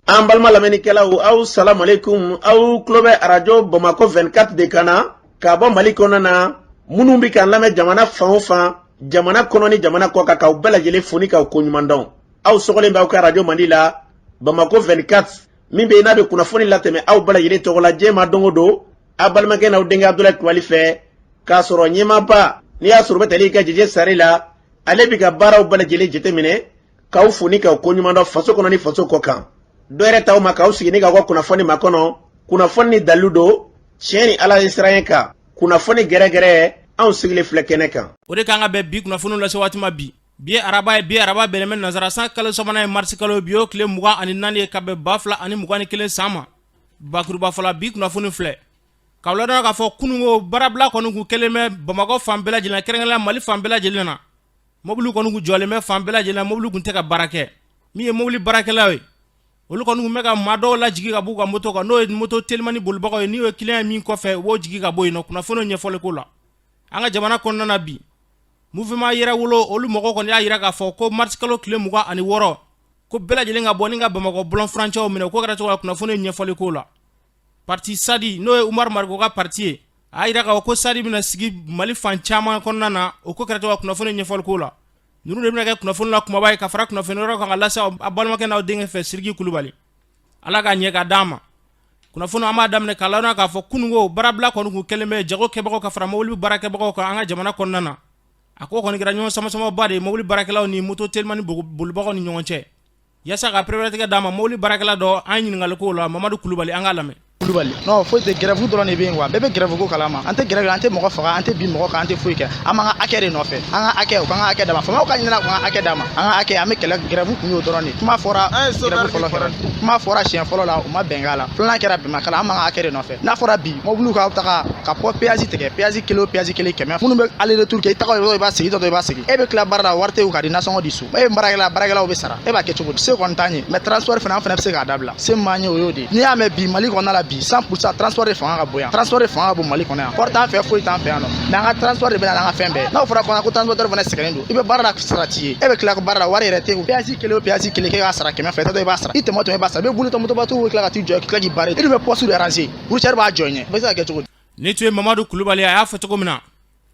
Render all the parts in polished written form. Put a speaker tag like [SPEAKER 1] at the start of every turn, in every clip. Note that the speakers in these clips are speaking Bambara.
[SPEAKER 1] An balima lamɛnnikɛlaw, aw salamualeykum. Aw tulo bɛ Arajo Bamakɔ 24 de kan na ka bɔ Mali kɔnɔna na. Minnu bɛ k'an lamɛn jamana fan o fan, jamana kɔnɔ ni jamana kɔ kan, k'aw bɛɛ lajɛlen fo ni k'aw koɲuman dɔn. Aw sɔgɔlen bɛ aw ka arajo mandi la, Bamakɔ 24, min bɛ yen n'a bɛ kunnafoni latɛmɛ aw bɛɛ lajɛlen tɔgɔ la diɲɛ ma don o don, aw balimakɛ n'aw denkɛ Abudulayi Kulubali fɛ, k'a sɔrɔ ɲɛmaaba n'i y'a sɔrɔ u bɛ tali kɛ Jeje Sare la. Ale bɛ ka baaraw bɛɛ lajɛlen jateminɛ, k'aw fo ni k'aw koɲuman dɔn faso kɔnɔ ni faso kɔ kan. Dɔ yɛrɛ t'aw ma k'aw sigi ni k'aw ka kunnafoni makɔnɔ, kunnafoni ni dalilu don, tiɲɛ ni Ala ye siran kan, kunnafoni gɛrɛgɛrɛ. Anw sigilen filɛ kɛnɛ kan.
[SPEAKER 2] O de kan ka bɛn bi kunnafoni lase waati ma bi. Bi ye araba ye, bi araba bɛnnen bɛ nansara san kalo sabanan ye, marisi kalo, bi o tile 24 ye, ka bɛn 2021 san ma. Bakuruba fɔla, bi kunnafoni filɛ k'aw ladɔn k'a fɔ kununko baarabila kɔni kun kɛlen bɛ Bamakɔ fan bɛɛ lajɛlen, kɛrɛnkɛrɛnnenya Mali fan bɛɛ lajɛlen na. Mobili kɔni kun jɔlen bɛ fan bɛɛ lajɛlen na, mobili kun tɛ ka baara kɛ. Min ye mobili baarakɛlaw ye, olu kɔni kun bɛ ka maa dɔw lajigin ka b'u ka moto kan, n'o ye moto telimani bolibagaw ye. N'u ye client ye min kɔfɛ, u b'o jigin ka bɔ yen nɔ. Kunnafoni ɲɛfɔli ko la, an ka jamana kɔnɔna na bi, Mouvement Yɛrɛwolo, olu mɔgɔw kɔni y'a jira k'a fɔ ko marisi kalo tile 26, ko bɛɛ lajɛlen ka bɔ ni ka Bamakɔ bɔlɔn furancɛw minɛ. Ko kɛra cogo la, kunnafoni ɲɛfɔli ko la, parti SADI, n'o ye Umaru Mariko ka parti ye, a y'a jira k'a fɔ ko SADI bɛna sigi Mali fan caman kɔnɔna na. O ko kɛra cogo la, kunnafoni ɲɛfɔli ko la, ninnu de bɛna kɛ kunnafoni la kumaba ye, ka fara kunnafoni wɛrɛw kan ka lase a balimakɛ n'aw denkɛ fɛ, Siriki Kulubali. Ala k'a ɲɛ ka d'an ma. Kunnafoni, an b'a daminɛ k'a ladɔn k'a fɔ kununko baarabila kɔni kun kɛlen bɛ jago kɛbagaw ka fara mobili baarakɛbagaw kan an ka jamana kɔnɔna na. A ko kɔni kɛra ɲɔgɔn samasamaba de ye mobili baarakɛlaw ni moto telimani bolibagaw ni ɲɔgɔn cɛ. Yaasa ka pereperelatigɛ d'a ma, mobili baarakɛla dɔ, an ɲininkali ko la, Mamadu Kulubali, an k'a lamɛn.
[SPEAKER 3] Kulubali. Non, foyi tɛ, grève dɔrɔn de bɛ yen quoi. Bɛɛ bɛ grève ko kalama. An tɛ grève, an tɛ mɔgɔ faga, an tɛ bin mɔgɔ kan, an tɛ foyi kɛ. An b'an ka hakɛ de nɔfɛ. An ka hakɛ, u k'an ka hakɛ d'an ma. Faamaw ka ɲini k'an ka hakɛ d'an ma. An ka hakɛ, an bɛ kɛlɛ, grève kun y'o dɔrɔn de. Kuma fɔra, grève fɔlɔ kɛra. Kuma fɔra siɲɛ fɔlɔ la, u ma bɛn k'a la. Filanan kɛra, bɛn ma k'a la. An b'an ka hakɛ de nɔfɛ. N'a fɔra bi, mobiliw ka taga ka bɔ péage tigɛ, péage kelen o péage kelen 100. Minnu bɛ aller retour kɛ, i taga i b'a segin, i tɔ i b'a segin. E bɛ tila baara la, wari tɛ ka di, nasɔngɔ di so. E ye baarakɛla, baarakɛlaw bɛ sara. E b'a kɛ cogo di? Se kɔni t'an ye, mais transport fana, an fana bɛ se k'a dabila. Se min b'an ye, o y'o de ye. N'i y'a mɛn bi, Mali kɔnɔna la bi, 100% transport de fanga ka bon yan. Transport de fanga ka bon Mali kɔnɔ yan. Port t'an fɛ, foyi t'an fɛ yan nɔ. Mais an ka transport de bɛ na n'an ka fɛn bɛɛ. N'aw fɔra ko transporteur fana sɛgɛnnen don, i bɛ baara la, sara t'i ye. E bɛ tila ka baara la, wari yɛrɛ tɛ yen. Péage kelen o péage kelen, k'e k'a sara 200, i t'a dɔn i b'a sara. I tɛmɛ o tɛmɛ, i b'a sara. I bɛ boli motobatigi bɛ tila ka t'i jɔ, tila k'i barrer. E dun bɛ poste de arranger. Routière b'a jɔ i ɲɛ. O bɛ se ka kɛ cogo di?
[SPEAKER 2] Ni tun ye Mamadu Kulubali, a y'a fɔ cogo min na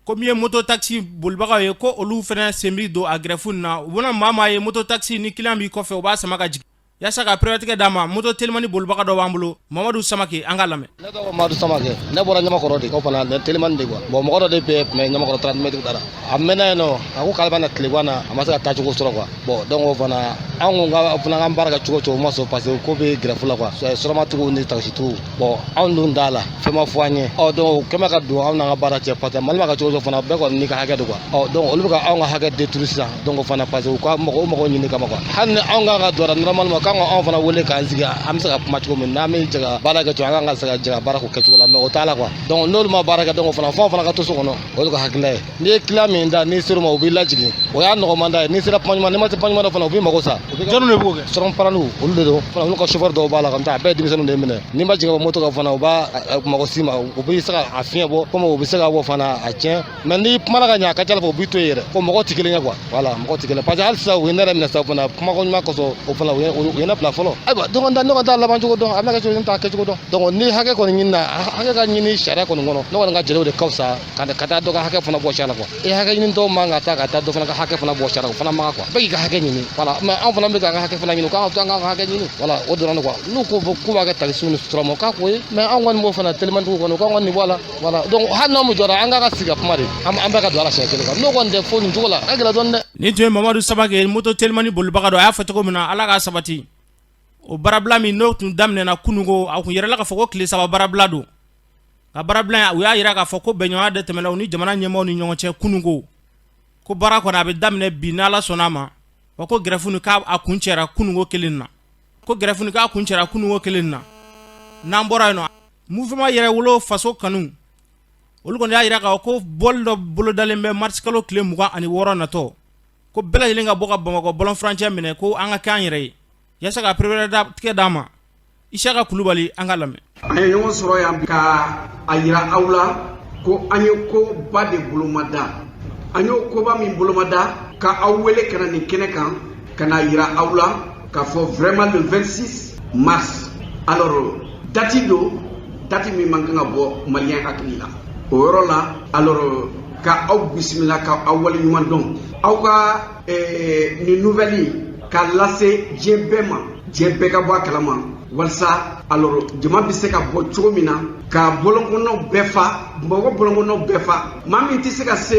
[SPEAKER 2] ko min ye moto taxi bolibagaw ye, ko olu fana sen bɛ don a grève na. U bɛna maa maa ye moto taxi ni client b'i kɔfɛ, u b'a sama ka jigin. Yaasa ka pereperelatigɛ d'a ma, moto telimani bolibaga dɔ b'an bolo, Mamadu Samakɛ, an k'a lamɛn.
[SPEAKER 4] Ne tɔgɔ Mamadu Samakɛ, ne bɔra Ɲamakɔrɔ de. O fana telimani de quoi. Bon, mɔgɔ dɔ de bɛ tun bɛ Ɲamakɔrɔ 30 mètres da la, a mɛnna yen nɔ, a ko k'ale bɛ na tilegan na, a ma se ka taacogo sɔrɔ quoi. Bon, donc o fana, an ko k'an fana k'an baara kɛ cogo o cogo, o ma sɔn, parce que ko bɛ grève la quoi, sɔrɔmatigiw ni takisitigiw. Bon, anw dun t'a la, fɛn ma fɔ an ye. Ɔ donc o kɛn bɛ ka don anw n'an ka baara cɛ, parce que Mali ma ka cogo o cogo fana, bɛɛ kɔni n'i ka hakɛ don quoi. Ɔ donc olu bɛ ka anw ka hakɛ détruire sisan. Donc o fana, parce que u ka mɔgɔ o mɔgɔ ɲini kama quoi. Hali ni anw kan ka don a la normalement, k'an ka anw fana wele k'an sigi, an bɛ se ka kuma cogo min n'an bɛ jɛ ka baara kɛ cogo, an kan ka se ka jɛ ka baara k'o kɛcogo la, mais o t'a la quoi. Donc n'olu ma baara kɛ, donc o fana, f'anw fana ka to so kɔnɔ. O de ka hakilina ye. N'i ye client min da, n'i ser'o ma, u b'i lajigin, o y'a nɔgɔman da ye. N'i sera kuma ɲuman, n'i ma se kuma ɲuman na fana, u b'i mago sa.
[SPEAKER 2] Jɔnni de b'o kɛ?
[SPEAKER 4] Sɔrɔmuparaniw, olu de don fana, olu ka chauffeur dɔw b'a la ka taa, a bɛɛ ye denmisɛnninw de minɛ. N'i ma jigin ka bɔ moto kan fana, u b'a mago s'i ma, u bɛ se ka a fiɲɛ bɔ komi u bɛ se ka bɔ fana a tiɲɛ. Mais n'i kumana ka ɲɛ, a ka ca ala fɛ u b'i to yen yɛrɛ ko mɔgɔw tɛ kelen ye quoi. Voilà, mɔgɔw tɛ kelen, parce que hali sisan u ye ne yɛrɛ minɛ sisan fana, kumako ɲuman kosɔn, o fana u ye ne bila fɔlɔ. Ayiwa, donc ne kɔni t'a laban cogo dɔn, a bɛna kɛ cogo, ne t'a kɛ cogo dɔn. Donc ni hakɛ kɔni ɲinina, hakɛ ka ɲini sariya kɔni kɔnɔ, ne kɔni ka jeliw de ka fisa ka taa dɔ ka hakɛ fana bɔ sariya la quoi. E hakɛ ɲini dɔw man ka taa ka taa dɔ fana ka hakɛ fana bɔ sariya la, o fana man kan quoi. Bɛɛ k'i ka hakɛ ɲini, voilà. Mais anw fana bɛ k'an ka hakɛ fana ɲini, k'an to an k'an ka hakɛ ɲini, voilà, o dɔrɔn de quoi. N'u ko k'u b'a kɛ takisiw ni sotaramaw k'a k'o ye, mais anw kɔni b'o fana telimaniw kɔni, k'an kɔni bɔ a la, voilà. Donc hali n'anw jɔra, an k'an ka sigi ka kuma de, an bɛɛ ka don a la siɲɛ kelen quoi. N'o kɔni tɛ fo nin cogo la, a ka gɛlɛn dɔɔni dɛ.
[SPEAKER 2] Nin tun ye Mamadu Samakɛ, moto telimani bolibaga dɔ. A y'a fɔ cogo min na, Ala k'a sabati. O baarabila min n'o tun daminɛna kununko, a tun yɛrɛla k'a fɔ ko tile 3 baarabila don. Nka baarabila, u y'a jira k'a fɔ ko bɛnɲɔgɔnya de tɛmɛna u ni jamana ɲɛmaaw ni ɲɔgɔn cɛ kununko, ko baara kɔni a bɛ daminɛ bi n'Ala sɔnna a ma. Wa ko grève nin k'a a kuncɛra kununko kelen na, ko grève nin k'a kuncɛra kununko kelen na. N'an bɔra yen nɔ, Mouvement Yɛrɛwolo Faso Kanu, olu kɔni y'a jira k'a fɔ ko bɔli dɔ bolodalen bɛ mars kalo tile 26 natɔ, ko bɛɛ lajɛlen ka bɔ ka Bamakɔ bɔlɔn furancɛ minɛ, ko an ka kɛ an yɛrɛ ye, yaasa ka pereperelatigɛ d'an ma. Isaka Kulubali, an ka lamɛn.
[SPEAKER 1] An ye ɲɔgɔn sɔrɔ yan ka a yira aw la ko an ye koba de bolomada. An y'o koba min bolomada, ka aw wele ka na nin kɛnɛ kan, ka na yira aw la k'a fɔ vraiment le 26
[SPEAKER 5] mars. Alors date don, date min man kan ka bɔ maliyɛn hakili la o yɔrɔ la. Alors ka aw bisimila, ka aw waleɲuman dɔn, aw ka nin nouvelle k'a lase diɲɛ bɛɛ ma, diɲɛ bɛɛ ka bɔ a kalama, walasa alors jama bɛ se ka bɔ cogo min na ka bɔlɔnkɔnɔw bɛɛ fa, Bamakɔ bɔlɔnkɔnɔw bɛɛ fa. Maa min tɛ se ka se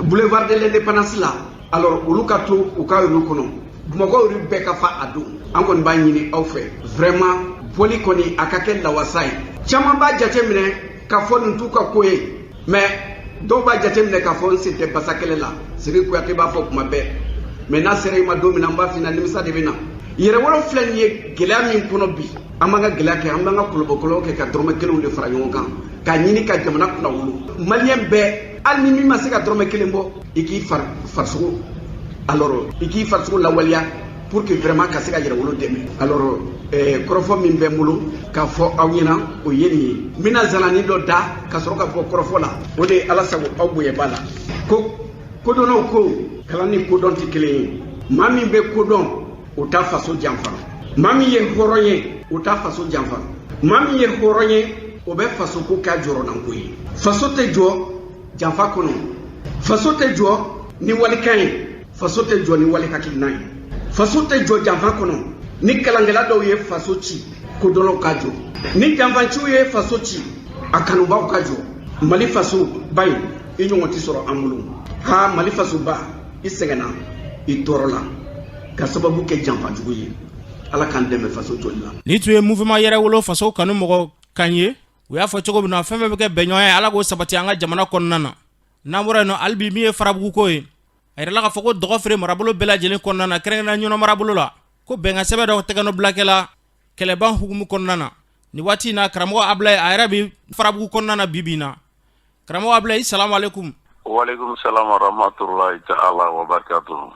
[SPEAKER 5] boulevard de l'Indépendance la, alors olu ka to u ka rue kɔnɔ, Bamakɔ rue bɛɛ ka fa a don. An kɔni b'a ɲini aw fɛ, vraiment, bɔli kɔni a ka kɛ lawasa ye. Caman b'a jate minɛ k'a fɔ nin t'u ka ko ye, mais dɔw b'a jate minɛ k'a fɔ n sen tɛ basa kɛlɛ la. Sidiki Kuyate b'a fɔ kuma bɛɛ, mais n'a sera i ma don min na, n b'a f'i ɲɛna, nimisa de bɛ na. Yɛrɛwolo filɛ nin ye gɛlɛya min kɔnɔ bi, an b'an ka gɛlɛya kɛ, an b'an ka kɔlɔbɔkɔlɔbɔ kɛ ka dɔrɔmɛ kelenw de fara ɲɔgɔn kan k'a ɲini ka jamana kunnawolo. Maliyɛn bɛɛ, hali ni min ma se ka dɔrɔmɛ kelen bɔ, i k'i farisogo, alors i k'i farisogo lawaleya pour que vraiment ka se ka yɛrɛwolo dɛmɛ. Alors kɔrɔfɔ min bɛ n bolo k'a fɔ aw ɲɛna, o ye nin ye. N bɛna zalani dɔ da ka sɔrɔ ka bɔ kɔrɔfɔ la. O de ye: Ala sago aw bonya b'a la. Ko kodɔnnaw ko kalan ni kodɔn tɛ kelen ye. Maa min bɛ kodɔn, o t'a faso janfa. Maa min ye hɔrɔn ye, o t'a faso janfa. Maa min ye hɔrɔn ye, o bɛ faso ko k'a jɔrɔnanko ye. Faso tɛ jɔ janfa kɔnɔ, faso tɛ jɔ ni walikan ye, faso tɛ jɔ ni wali hakilina ye, faso tɛ jɔ janfa kɔnɔ. Ni kalankɛla dɔw ye faso ci, kodɔnnaw ka jɔ. Ni janfanciw ye faso ci, a kanubaw ka jɔ. Mali faso ba in, i ɲɔgɔn tɛ sɔrɔ an bolo. Ha, Mali fasoba, i sɛgɛnna, i tɔɔrɔ la ka sababu kɛ janfajugu ye. Ala k'an dɛmɛ faso jɔli la.
[SPEAKER 2] Nin tun ye Mouvement Yɛrɛwolo Faso Kanu mɔgɔ kan ye. U y'a fɔ cogo min na, fɛn fɛn bɛ kɛ bɛnɲɔgɔnya ye, Ala k'o sabati an ka jamana kɔnɔna na. N'an bɔra yen nɔ, hali bi min ye Farabugu ko ye, a yirala k'a fɔ ko Dɔgɔfere marabolo bɛɛ lajɛlen kɔnɔna na, kɛrɛnkɛrɛnnenya Ɲɔnɔ marabolo la, ko bɛnkan sɛbɛn dɔ tɛgɛnɔbilakɛla kɛlɛban hukumu kɔnɔna na. Nin waati in na, karamɔgɔ Abulaye, a yɛrɛ bɛ Farabugu kɔnɔna na bi bi in na. Karamɔgɔ Abulaye, salamu aleykum.
[SPEAKER 6] Waaleykum salam wa rahmatulahi ta'ala wa barakatuhu.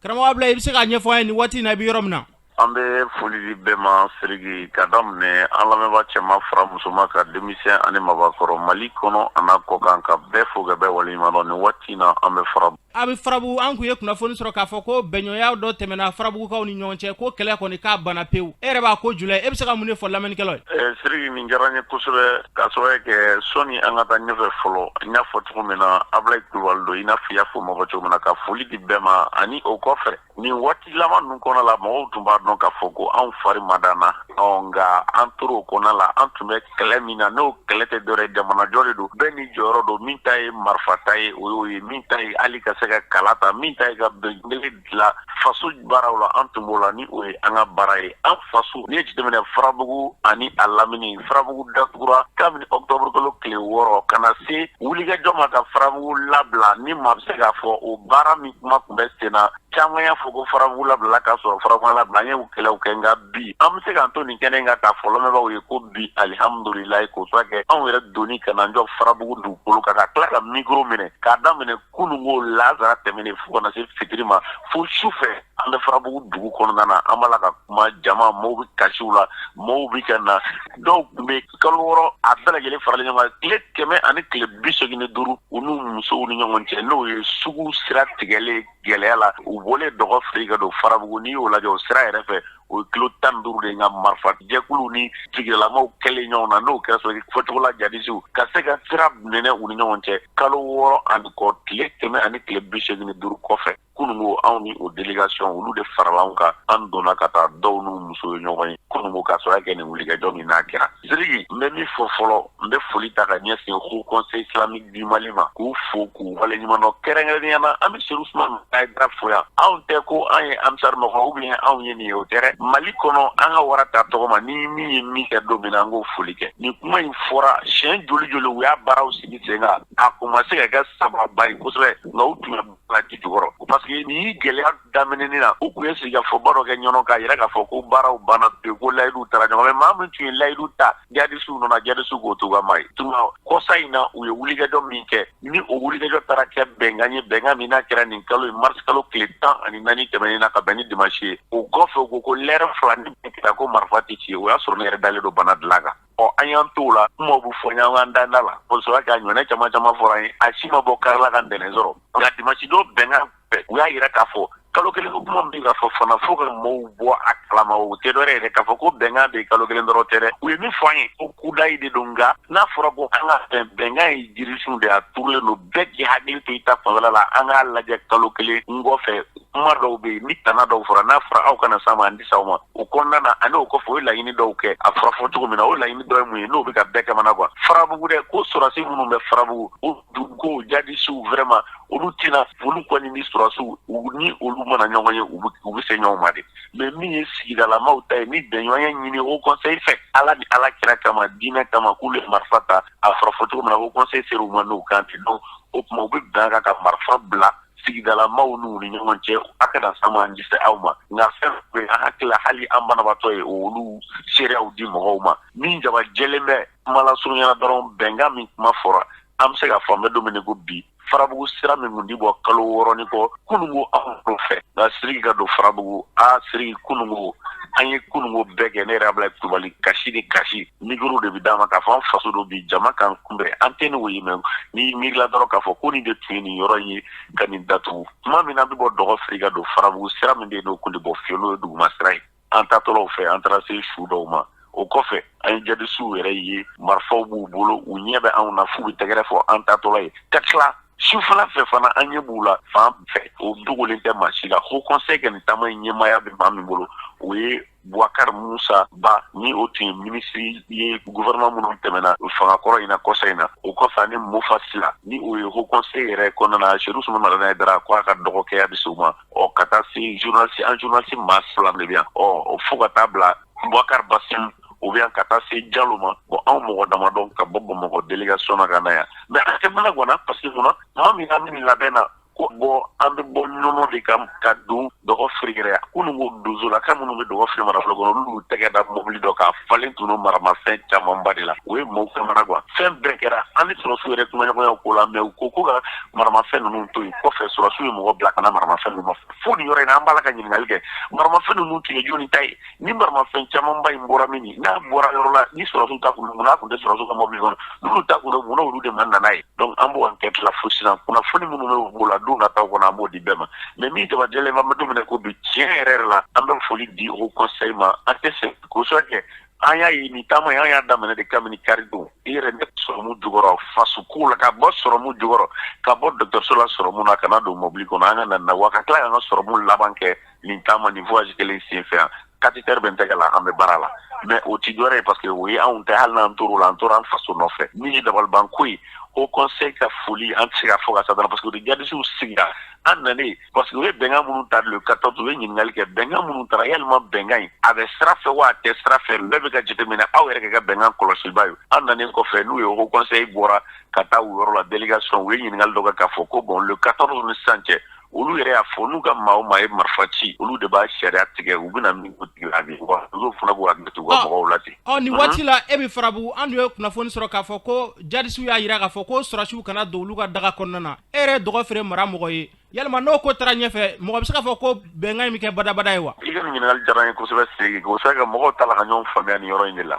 [SPEAKER 2] Karamɔgɔ Abulaye, i bɛ se k'a ɲɛfɔ an ye nin waati in na, i bɛ yɔrɔ min na?
[SPEAKER 6] An bɛ foli di bɛɛ ma, Siriki, ka daminɛ an lamɛnbaa cɛman fara musoman ka, denmisɛn ani mabakɔrɔ, Mali kɔnɔ a n'a kɔ kan, ka bɛɛ fo ka bɛɛ waleɲuman dɔn. Nin waati in na, an bɛ Fara.
[SPEAKER 2] A bɛ Farabugu. An kun ye kunnafoni sɔrɔ k'a fɔ ko bɛnɲɔgɔnya dɔ tɛmɛna Farabugukaw ni ɲɔgɔn cɛ, ko kɛlɛ kɔni k'a banna pewu. E yɛrɛ b'a ko jula, e bɛ se ka mun de fɔ lamɛnnikɛlaw ye?
[SPEAKER 6] Siriki, nin diyara n ye kosɛbɛ, k'a sababu kɛ sɔnni an ka taa ɲɛfɛ fɔlɔ, n y'a fɔ cogo min na, Abulayi Kulubali don, i n'a fɔ i y'a fɔ mɔgɔ cogo min na, ka foli di bɛɛ ma. Ani o kɔfɛ, nin waati laban ninnu kɔnɔ la, mɔgɔw tun b'a dɔn k'a fɔ ko anw fari ma d'an na. Ɔ nka an tor'o kɔnɔna la, an tun bɛ kɛlɛ min na, n'o kɛlɛ tɛ dɔwɛrɛ ye, jamanajɔ de don. Bɛɛ ni jɔyɔrɔ don. Min ta ye marifa ta ye, o y'o ye. Min ta ye hali ka se ka kala ta, min ta ye ka bɛnkelen dilan faso baaraw la, an tun b'o la. Ni o ye an ka baara ye, an faso. N'i ye jateminɛ, Farabugu ani a lamini, Farabugu datugura kabini octobre kalo tile 6 ka na se wulikajɔ ma ka Farabugu labila. Ni maa bɛ se k'a fɔ o baara min kuma tun bɛ sen na, caman y'a fɔ ko Farabugu labilala k'a sɔrɔ Farabugu labila. An ye kɛlɛw kɛ, nka bi an bɛ se k'an to nin kɛnɛ in kan k'a fɔ lamɛnbaaw ye ko bi, alihamudulilayi, k'o sɔrɔ kɛ anw yɛrɛ donni ka na jɔ Farabugu dugukolo kan, ka tila ka micro minɛ k'a daminɛ kununko lazara tɛmɛnen fo ka na se fitiri ma, fo su fɛ, an bɛ Farabugu dugu kɔnɔna na, an b'a la ka kuma jama. Maaw bɛ kasiw la, maaw bɛ ka na. Dɔw tun bɛ kalo 6 a bɛɛ lajɛlen faralen ɲɔgɔn kan, tile 185, u n'u musow ni ɲɔgɔn cɛ, n'o ye sugu sira tigɛlen gɛlɛya la. U bɔlen dɔgɔ fili ka don Farabugu, n'i y'o lajɛ o sira yɛrɛ fɛ, o ye kilo 15 de. Nka marifa jɛkulu ni tigilamaw kɛlen ɲɔgɔn na, n'o kɛra sɔrɔ fɔcogo la, jadisiw ka se ka sira minɛ u ni ɲɔgɔn cɛ kalo 6 ani kɔ, tile 185 kɔfɛ, kununko anw ni o délégation, olu de farala anw kan. An donna ka taa dɔw n'u muso ye ɲɔgɔn ye kununko, ka sɔrɔ kɛ nin wulikajɔ min n'a kɛra. Siriki, n bɛ min fɔ fɔlɔ, n bɛ foli ta ka ɲɛsin Haut Conseil islamique du Mali ma, k'u fo k'u waleɲuman dɔn. Kɛrɛnkɛrɛnnenya na, an bɛ Seru Usumani Hayidara fo yan. Anw tɛ ko an ye Ansar mɔgɔ ou bien anw ye nin ye, o tɛ dɛ. Mali kɔnɔ, an ka wara ta tɔgɔ ma ni min ye min kɛ don min na, an k'o foli kɛ. Nin kuma in fɔra siɲɛ joli joli, u y'a baaraw sigi sen kan, a kun ma se ka kɛ sababa ye kosɛbɛ, nka u tun bɛ la ji jukɔrɔ, parce que nin gɛlɛya daminɛni na, u tun ye sigikafɔba dɔ kɛ ɲɔnɔ k'a yira k'a fɔ ko baaraw banna pewu, ko layidu taara ɲɔgɔn fɛ. Maa min tun ye layidu ta jadisiw nɔ na, jadisiw k'o t'u ka maa ye tuma. Kɔsa in na, u ye wulikajɔ min kɛ, ni o wulikajɔ taara kɛ bɛnkan ye, bɛnkan min n'a kɛra nin kalo ye, mars kalo tile 14 tɛmɛnen na, ka bɛn ni dimanche ye. O kɔfɛ, u ko ko lɛrɛ 2 ni kɛra ko marifa tɛ ci. O y'a sɔrɔ ne yɛrɛ dalen don bana dilan kan. Ɔ, an y'an t'o la, kumaw bɛ fɔ ɲɔgɔn kan danda la, o sɔrɔ k'a ɲɔnɛ caman caman fɔra an ye, a si ma bɔ kari la ka ntɛnɛn sɔrɔ. Nka dimanche don bɛnkan fɛ, u y'a yira k'a fɔ Kalo kelen ko kuma min ka fɔ fana fo ka mɔgɔw bɔ a kalama, o tɛ dɔwɛrɛ yɛrɛ k'a fɔ ko bɛnkan bɛ kalo kelen dɔrɔn tɛ dɛ. U ye min fɔ an ye ko kudayi de don, nka n'a fɔra ko an ka bɛn, bɛnkan ye jirisun de ye, a turulen don, bɛɛ k'i hakili to i ta fanfɛla la. An k'a lajɛ kalo kelen kɔfɛ, kuma dɔw bɛ yen ni tana dɔw fɔra, n'a fɔra aw kana s'a ma, an tɛ s'aw ma. O kɔnɔna na ani o kɔfɛ, o ye laɲini dɔw kɛ. A fɔra fɔ cogo min na, o laɲini dɔ ye mun ye n'o bɛ ka bɛɛ kamana gan? Farabugu dɛ, ko sɔrɔdasi minnu bɛ Farabugu, o duguko jadisiw vraiment olu tɛna, olu kɔni ni sɔrɔdasiw ni olu mana ɲɔgɔn ye, u bɛ se ɲɔgɔn ma de. Mais min ye sigidalamaw ta ye, ni bɛnɲɔgɔnya ɲini Haut Conseil fɛ, Ala ni Ala kira kama, diinɛ kama, k'olu ye marifa ta. A fɔra fɔ cogo min na, Haut Conseil sera u ma n'u kan ten. Donc o tuma u bɛ bɛn a kan ka marifa bila sigidalamaw n'u ni ɲɔgɔn cɛ, a kana s'an ma, an tɛ se aw ma. Nka fɛn bɛ an hakili la, hali an banabaatɔ ye olu seereyaw di mɔgɔw ma. Min jaba jɛlen bɛ, kuma lasurunya la dɔrɔn, bɛnkan min kuma fɔra, an bɛ se k'a fɔ an bɛ don min ko bi, Farabugu sira min kun di bɔ kalo 6 ni kɔ kununko anw fɛ, nka Siriki ka don Farabugu, a Siriki, kununko an ye kununko bɛɛ kɛ. Ne yɛrɛ Abulayi Kulubali, kasi ni kasi, micro de bɛ d'an ma k'a fɔ an faso don bi jama k'an kunbɛn, an tɛ n'o ye. Mais n'i miirila dɔrɔn k'a fɔ ko nin de tun ye nin yɔrɔ in ye ka nin datugu, tuma min na an bɛ bɔ Dɔgɔfiri ka don Farabugu, sira min bɛ yen n'o kun tɛ bɔ fiyewu, n'o ye duguma sira ye, an taatɔlaw fɛ, an taara se su dɔw ma. O kɔfɛ, an ye jadisiw yɛrɛ ye, marifaw b'u bolo, u ɲɛ bɛ anw na f'u bɛ tɛgɛrɛ fɔ an taatɔla ye. Ka tila sufɛla fɛ fana, an ɲɛ b'u la fan fɛ. O dogolen tɛ maa si la. Haut Conseil ka nin taama in ɲɛmaaya bɛ maa min bolo, o ye Boubacar Moussa Ba, ni o tun ye minisiri ye gouvernement minnu tɛmɛna fanga kɔrɔ in na kɔsa in na. O kɔfɛ, ani Mofa Sila, ni o ye Haut Conseil yɛrɛ kɔnɔna na, Chérif Ousmane Madani Haïdara ko a ka dɔgɔkɛya bɛ se o ma. Ɔ ka taa se journaliste, an journaliste maa fila de bɛ yan. Ɔ fo ka taa bila Boubacar Bassim, o bɛ yan, ka taa se Jalo ma. Bon, anw mɔgɔ damadɔ ka bɔ Bamakɔ délégation na ka na yan. Mais an tɛ mana ganna, parce que munna, tuma min an bɛ nin labɛn na ko bɔ, an bɛ bɔ ɲɔnɔ de kan ka don Dɔgɔfiri yɛrɛ. Kunun ko donsolaka minnu bɛ Dɔgɔfiri marabolo kɔnɔ, olu y'u tɛgɛ da mobili dɔ kan, falen tun don maramafɛn camanba de la. O ye maaw kamana gan. Fɛn bɛɛ kɛra, an ni sɔrɔsiw yɛrɛ kumaɲɔgɔnya ko la, mais u ko ko ka maramafɛn ninnu to yen. Kɔfɛ, sɔrɔsiw ye mɔgɔ bila ka na maramafɛn ninnu nɔfɛ fo nin yɔrɔ in na. An b'a la ka ɲininkali kɛ, maramafɛn ninnu tun ye jɔnni ta ye? Ni maramafɛn camanba in bɔra min, n'a bɔra yɔrɔ la, ni sɔrɔsiw ta kun, mun n'a kun tɛ sɔrɔsiw ka mobili kɔnɔ? N'olu ta kun, mun olu de ma nana ye? Donc an b'o enquête la fo sisan. Kunnafoni minnu bɛ b'o la, don nataw kɔnɔ, an b'o di bɛɛ ma. Mais min jabajɛlen bɛ, an bɛ don min na ko bi, tiɲɛ yɛrɛ yɛrɛ la, an bɛ foli di Haut Conseil ma. An tɛ se k'o sɔrɔ kɛ. An y'a ye nin taama in, an y'a daminɛ de kabini kari don. I yɛrɛ ne sɔrɔmu jukɔrɔ, faso ko la, ka bɔ sɔrɔmu jukɔrɔ, ka bɔ dɔgɔtɔrɔso la sɔrɔmu na, ka na don mobili kɔnɔ, an ka na wa ka tila k'an ka sɔrɔmu laban kɛ nin taama nin voyage kelen sen fɛ yan. Cathéter bɛ n tɛgɛ la, an bɛ baara la. Mais o ti dɔwɛrɛ ye, parce que o ye anw tɛ. Hali n'an tor'o la, an tora an faso nɔfɛ. Min ye dabalibanko ye, Haut Conseil ka foli, an tɛ se ka fɔ ka sa dɔrɔn, parce que o de jadisiw sigira an nanen, parce que u ye bɛnkan minnu ta le 14, u ye ɲininkali kɛ bɛnkan minnu taara, yalima bɛnkan in a bɛ sira fɛ wa a tɛ sira fɛ? Bɛɛ bɛ ka jateminɛ, aw yɛrɛ ka kɛ bɛnkan kɔlɔsiba ye. An nanen kɔfɛ, n'u ye Haut Conseil bɔra ka taa u yɔrɔ la, délégation, u ye ɲininkali dɔ kɛ k'a fɔ ko bon, le 14 ni sisan cɛ, olu yɛrɛ y'a fɔ n'u ka maa o maa ye marifa ci, olu de b'a sariya tigɛ, u bɛna min k'u tigi la bi wa olu fana b'u hakili to u ka mɔgɔw la ten.
[SPEAKER 2] Ɔ, nin waati la, e bɛ Farabugu. An dun ye kunnafoni sɔrɔ k'a fɔ ko jadisiw y'a jira k'a fɔ ko sɔrɔsiw kana don olu ka daga kɔnɔna na. E yɛrɛ ye Dɔgɔfiri mara mɔgɔ ye, yalima n'o ko taara ɲɛfɛ, mɔgɔ bɛ se k'a fɔ ko bɛnkan in bɛ kɛ badabada ye wa?
[SPEAKER 6] I ka nin ɲininkali diyara n ye kosɛbɛ, Siriki. O sera ka mɔgɔw ta la ka ɲɔgɔn faamuya nin yɔrɔ in de la.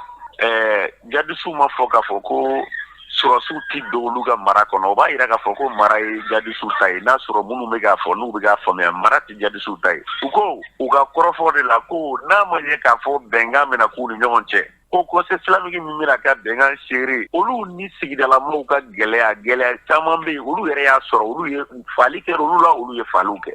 [SPEAKER 6] Jadisiw ma fɔ k'a fɔ ko sɔrɔsiw ti don olu ka mara kɔnɔ. O b'a yira k'a fɔ ko mara ye jadisiw ta ye. N'a sɔrɔ minnu bɛ k'a fɔ, n'u bɛ k'a faamuya, mara tɛ jadisiw ta ye. U ko u ka kɔrɔfɔ de la ko n'a ma ɲɛ k'a fɔ bɛnkan bɛna k'u ni ɲɔgɔn cɛ, ko Conseil islamique min bɛna ka bɛnkan seere, olu ni sigidalamɔgɔw ka gɛlɛya, gɛlɛya caman bɛ yen, olu yɛrɛ y'a sɔrɔ, olu ye faali kɛ olu la, olu ye faaliw kɛ.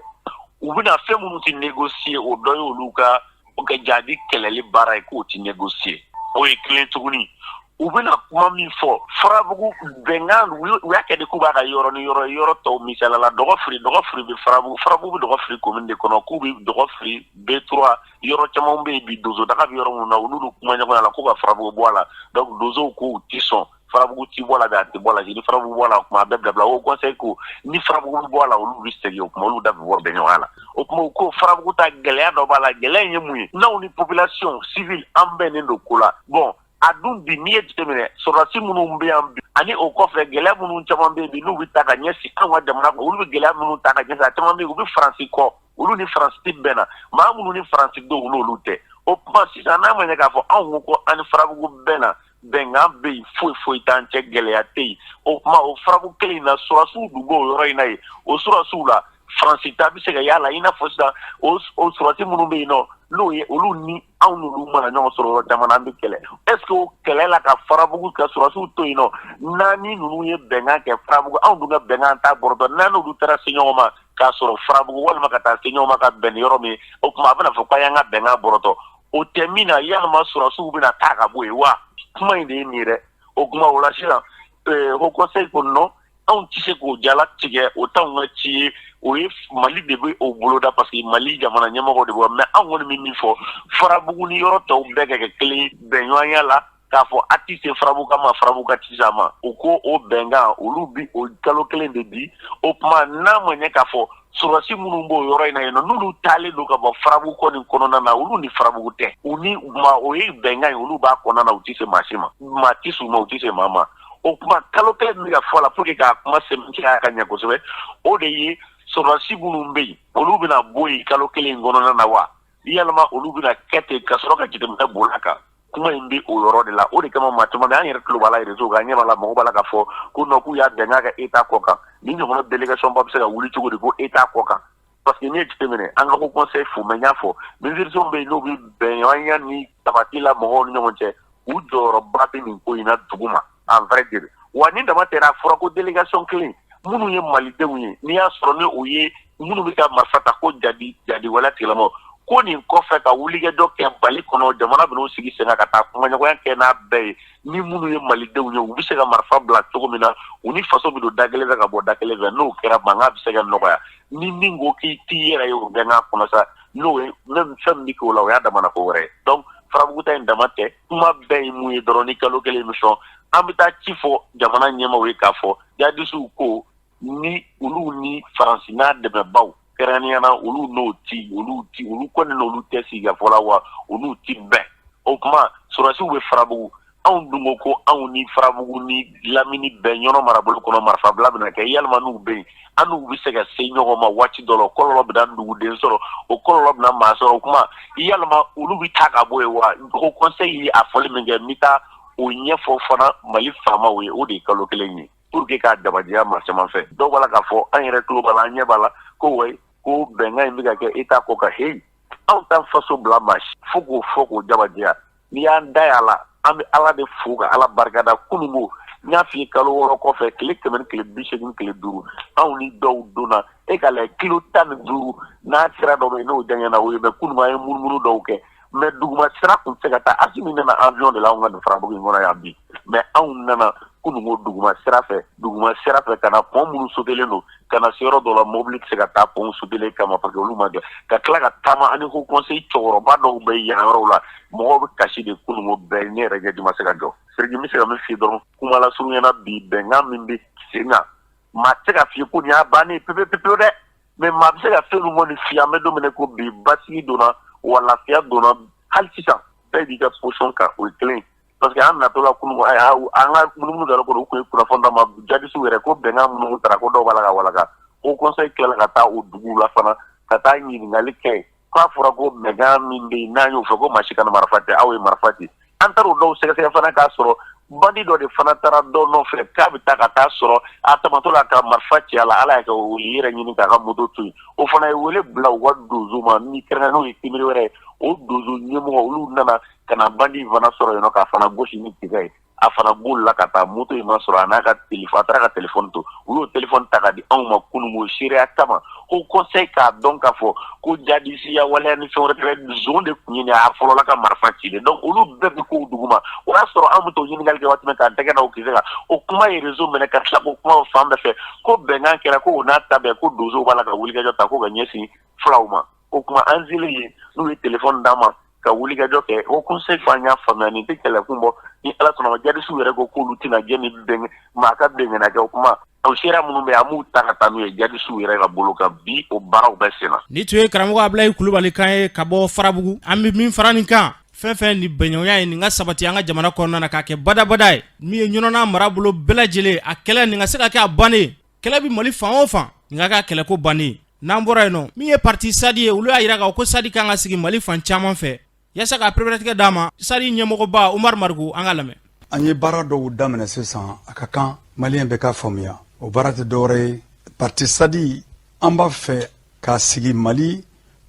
[SPEAKER 6] U bɛna fɛn minnu tɛ négocier, o dɔ ye olu ka o ka jadi kɛlɛli baara ye, k'o tɛ négocier. O ye kelen tuguni. U bɛna kuma min fɔ Farabugu bɛnkan, u y'a kɛ de k'u b'a ka yɔrɔ ni yɔrɔ yɔrɔ tɔw. Misaliya la, Dɔgɔfiri, Dɔgɔfiri bɛ Farabugu, Farabugu bɛ Dɔgɔfiri commune de kɔnɔ, k'u bɛ Dɔgɔfiri B3, yɔrɔ caman bɛ yen bi, donsodaga bɛ yɔrɔ minnu na, olu kuma ɲɔgɔnya la ko ka Farabugu bɔ a la. Donc donsow k'u ti sɔn, Farabugu ti bɔ a la, a tɛ bɔ a la. Ni Farabugu bɔ a la, o kuma a bɛɛ bila bila. O conseil ko ni Farabugu bɔ a la, olu bɛ segin. O kuma olu da bɛ bɔ bɛnɲɔgɔnya la. O kuma u ko Farabugu ta, gɛlɛya dɔ b'a la. Gɛlɛya in ye mun ye? N'aw ni population civile an bɛnnen don ko la. Bon, a dun bi, n'i ye jateminɛ, sɔrɔdasi minnu bɛ yan bi, ani o kɔfɛ gɛlɛya minnu caman bɛ yen bi, n'u bɛ ta ka ɲɛsin anw ka jamana kɔ, olu bɛ gɛlɛya minnu ta ka ɲɛsin, a caman bɛ yen, u bɛ Faransi kɔ, olu ni Faransi tɛ bɛn na. Maa minnu ni Faransi don, n'olu tɛ. O kuma sisan, n'a ma ɲɛ k'a fɔ anw ko ko an ni Farabugu bɛn na, bɛnkan bɛ yen, foyi foyi t'an cɛ, gɛlɛya tɛ yen, o kuma o Farabugu kelen in na, sɔrɔdasiw dun b'o yɔrɔ in na yen. O sɔrɔdasiw la Faransi ta bɛ se ka y'a la, i n'a fɔ sisan o sɔrɔdasi minnu bɛ yen nɔ, n'o ye olu ni anw n'olu mana ɲɔgɔn sɔrɔ yɔrɔ caman na, an bɛ kɛlɛ. Est ce que o kɛlɛ la ka Farabugu ka sɔrɔdasiw to yen nɔ, n'an ni ninnu ye bɛnkan kɛ Farabugu, anw dun ka bɛnkan t'a bɔrɔtɔ, n'an n'olu taara se ɲɔgɔn ma k'a sɔrɔ Farabugu walima ka taa se ɲɔgɔn ma ka bɛn ni yɔrɔ min ye, o tuma a bɛna fɔ k'an y'an ka bɛnkan bɔrɔtɔ. O tɛ min na, yalima sɔrɔdasiw bɛna taa ka bɔ yen wa? Kuma in de ye nin ye dɛ. O kuma o la sisan, Haut Conseil ko non, anw tɛ se k'o jala tigɛ, o t'anw ka ci ye, o ye Mali de bɛ o boloda, parce que Mali jamana ɲɛmɔgɔ de b'o. Mais anw kɔni bɛ min fɔ, Farabugu ni yɔrɔ tɔw bɛɛ ka kɛ kelen bɛnɲɔgɔnya la, k'a fɔ a tɛ se Farabugu ma, Farabugu ka ti se a ma. U ko o bɛnkan, olu bi o kalo kelen de di. O tuma n'a ma ɲɛ k'a fɔ sɔrɔdasi minnu b'o yɔrɔ in na yen nɔ, n'olu taalen don ka bɔ Farabugu kɔni kɔnɔna na, olu ni Farabugu tɛ, u ni ma o ye bɛnkan ye, olu b'a kɔnɔna na, u tɛ se maa si ma, maa tɛ s'u ma, u tɛ se maa ma. O kuma kalo kelen min bɛ ka fɔ a la, pour que k'a kuma sɛmɛntiya ka ɲɛ kosɛbɛ, o de ye sɔrɔdasi minnu bɛ yen, olu bɛna bɔ yen kalo kelen in kɔnɔna na wa, yalima olu bɛna kɛ ten ka sɔrɔ ka jateminɛ boli a kan? Kuma in bɛ o yɔrɔ de la. O de kama maa caman bɛ, an yɛrɛ tulo b'a la réseau kan, an ɲɛ b'a la, mɔgɔ b'a la k'a fɔ ko non, k'u y'a bɛnkan kɛ État kɔ kan. Ni ɲɔgɔnna délégation ba bɛ se ka wuli cogo di ko État kɔ kan? Parce que n'i ye jateminɛ, an ka Haut Conseil fo, mais n y'a fɔ, minisiriso bɛ yen, n'o bɛ bɛnɲɔgɔnya ni sabati la mɔgɔw ni ɲɔgɔn cɛ, u jɔyɔrɔba bɛ nin ko in na dugu ma, en vrai dire. Wa ni dama tɛra, a fɔra ko délégation kelen minnu ye malidenw ye, n'i y'a sɔrɔ ni o ye minnu bɛ ka marifa ta ko jadi jadi wala tigilamɔgɔ ko nin kɔfɛ ka wulikajɔ kɛ Mali kɔnɔ, jamana bɛn'o sigi sen kan ka taa kumaɲɔgɔnya kɛ n'a bɛɛ ye, ni minnu ye malidenw ye, u bɛ se ka marifa bila cogo min na, u ni faso bɛ don da kelen fɛ ka bɔ da kelen fɛ. N'o kɛra, mankan bɛ se ka nɔgɔya. Ni min ko k'i t'i yɛrɛ ye o bɛnkan kɔnɔ sa, n'o ye même fɛn min bɛ kɛ o la, o y'a damana ko wɛrɛ ye. Donc Farabugu ta in dama tɛ. Kuma bɛɛ ye mun ye dɔrɔn, ni kalo kelen bɛ sɔn, an bɛ taa ci fɔ jamana ɲɛmaaw ye k'a fɔ jadisiw ko ni olu ni Faransi n'a dɛmɛbaw kɛrɛnkɛrɛnnenya na, olu n'o ti, olu ti, olu kɔni n'olu tɛ sigikafɔ la wa, olu ti bɛn. O kuma sɔrɔdasiw bɛ Farabugu, anw dun ko ko anw ni Farabugu ni lamini bɛɛ Ɲɔnɔ marabolo kɔnɔ, marifabila bɛna kɛ. Yalima n'u bɛ yen, an n'u bɛ se ka se ɲɔgɔn ma waati dɔ la, o kɔlɔlɔ bɛna duguden sɔrɔ, o kɔlɔlɔ bɛna maa sɔrɔ. O kuma yalima olu bɛ taa ka bɔ yen wa? Haut Conseil ye a fɔli min kɛ, n bɛ taa o ɲɛfɔ fana Mali faamaw ye. O de ye kalo kelen ye pour que k'a dabadiya maa caman fɛ. Dɔw b'a la k'a fɔ, an yɛrɛ tulo b'a la, an ɲɛ b'a la, ko wayi, ko bɛnkan in bɛ ka kɛ État kɔ kan. Heyi, anw t'an faso bila maa si fo k'o fɔ k'o jabadiya. N'i y'an da y'a la, an bɛ Ala de fo ka Ala barikada. Kununko n y'a f'i ye, kalo 6 kɔfɛ, tile 185, anw ni dɔw donna e ka lajɛ kilo 15 n'a sira dɔ bɛ yen, n'o janyana o ye. Mais kunun an ye munumunu dɔw kɛ, mais duguma sira tun tɛ se ka taa. Asimi nana avion de la anw ka nin Farabugu in kɔnɔ yan bi, mais anw nana kununko duguma sira fɛ, duguma sira fɛ ka na pont minnu sotelen don, ka na se yɔrɔ dɔ la, mobili tɛ se ka taa pont sotelen kama, parce que olu ma jɔ, ka tila ka taama ani Haut Conseil cɛkɔrɔba dɔw bɛ yan yɔrɔw la, mɔgɔw bɛ kasi de. Kununko bɛɛ, ne yɛrɛ ɲɛji ma se ka jɔ. Siriki, n bɛ se ka min f'i ye dɔrɔn kuma lasurunya na, bi bɛnkan min bɛ sen kan, maa tɛ se ka f'i ye ko nin y'a bannen pepe pepe dɛ, mais maa bɛ se ka fɛn min kɔni f'i ye, an bɛ don min na ko bi, basigi donna wa, lafiya donna. Hali sisan bɛɛ b'i ka position kan, o ye kelen ye, parce que an natɔ la kunun, an ka munumunu dɔ kɔnɔ, u tun ye kunnafoni d'an ma, jadisiw yɛrɛ ko bɛnkan minnu taara, ko dɔw b'a la ka walaka. Haut Conseil tilala ka taa o duguw la fana ka taa ɲininkali kɛ, k'a fɔra ko bɛnkan min bɛ yen, n'an y'o fɔ ko maa si kana marifa tɛ, aw ye marifa ci. An taara o dɔw sɛgɛsɛgɛ fana, k'a sɔrɔ bandi dɔ de fana taara dɔ nɔfɛ k'a bɛ taa ka taa sɔrɔ a tamatɔ la ka marifa ci a la. Ala y'a kɛ o y'i yɛrɛ ɲini k'a ka moto to yen. O fana ye wele bila u ka donso ma, ni kɛrɛnkɛrɛn n'o ye timiri wɛrɛ ye, o donso ɲɛmɔgɔ, olu nana ka na bandi fana sɔrɔ yen nɔ, k'a fana gosi ni kisɛ ye. A fana bolila ka taa, moto in ma sɔrɔ, a n'a ka téléphone, a taara ka téléphone to. U y'o téléphone ta ka di anw ma kununko seereya kama. Haut Conseil k'a dɔn k'a fɔ ko jadisiya waleya ni fɛn wɛrɛ tɛ, zon de tun ye nin ye, a fɔlɔla ka marifa ci de. Donc olu bɛɛ bɛ kow duguma. O y'a sɔrɔ an bɛ t'o ɲininkali kɛ waati min, k'an tɛgɛ da o kisɛ kan, o kuma ye réseau minɛ, ka tila k'o kuma fan bɛɛ fɛ ko bɛnkan kɛra, ko o n'a ta bɛɛ, ko donsow b'a la ka wulikajɔ ta ko ka ɲɛsin fulaw ma. O kuma an selen yen, n'u ye téléphone d'an ma ka wulikajɔ kɛ, Haut Conseil fɔ an y'a faamuya nin tɛ kɛlɛkun bɔ. Ni Ala sɔnna ma, jadisiw yɛrɛ ko k'olu tɛna jɛ ni bɛn maa ka bɛnkɛna kɛ. O kuma o sera minnu bɛ, an b'u ta ka taa n'u ye jadisiw yɛrɛ ka bolo kan. Bi o baaraw bɛ sen na.
[SPEAKER 2] Ni tun ye karamɔgɔ Abulayi Kulubali kan ye ka bɔ Farabugu. An bɛ min fara nin kan, fɛn fɛn ni bɛnɲɔgɔnya ye nin ka sabati an ka jamana kɔnɔna na, k'a kɛ badabada ye, min ye Ɲɔnɔ marabolo bɛɛ lajɛlen, a kɛlɛ nin ka se ka kɛ a bannen. Kɛlɛ bɛ Mali fan o fan, nin ka kɛ a kɛlɛko bannen. N'an bɔra yen nɔ, min ye parti SADI ye, olu y'a jira k'a fɔ ko SADI kan ka sigi Mali fan caman fɛ yaasa ka pereperelatigɛ d'a ma. SADI ɲɛmɔgɔba Umaru Mariko, an ka lamɛn.
[SPEAKER 7] An ye baara dɔw daminɛ sisan, a ka kan maliyɛn bɛɛ k'a faamuya. O baara tɛ dɔwɛrɛ ye, parti SADI An b'a fɛ k'a sigi Mali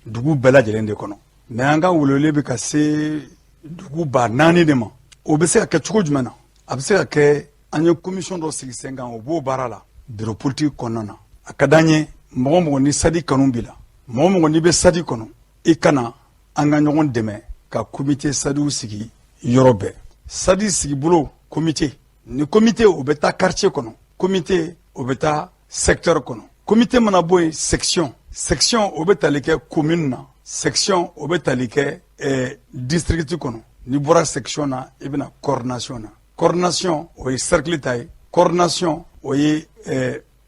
[SPEAKER 7] dugu bɛɛ lajɛlen de kɔnɔ, mais an ka welewele bɛ ka se dugu 4000 de ma. O bɛ se ka kɛ cogo jumɛn na? A bɛ se ka kɛ, an ye commission dɔ sigi sen kan, o b'o baara la bureau politique kɔnɔna na. A ka d'an ye, mɔgɔ mɔgɔ ni SADI kanu b'i la, mɔgɔ mɔgɔ n'i bɛ SADI kɔnɔ, i ka na an ka ɲɔgɔn dɛmɛ ka comité SADIw sigi yɔrɔ bɛɛ. SADI sigibolo comité ni comité, o bɛ taa quartier kɔnɔ, comité o bɛ taa secteur kɔnɔ, comité mana bɔ yen, section, section o bɛ tali kɛ commune na, section o bɛ tali kɛ district kɔnɔ. N'i bɔra section na, i bɛna coordination na. Coordination, o ye cercle ta ye, coordination, o ye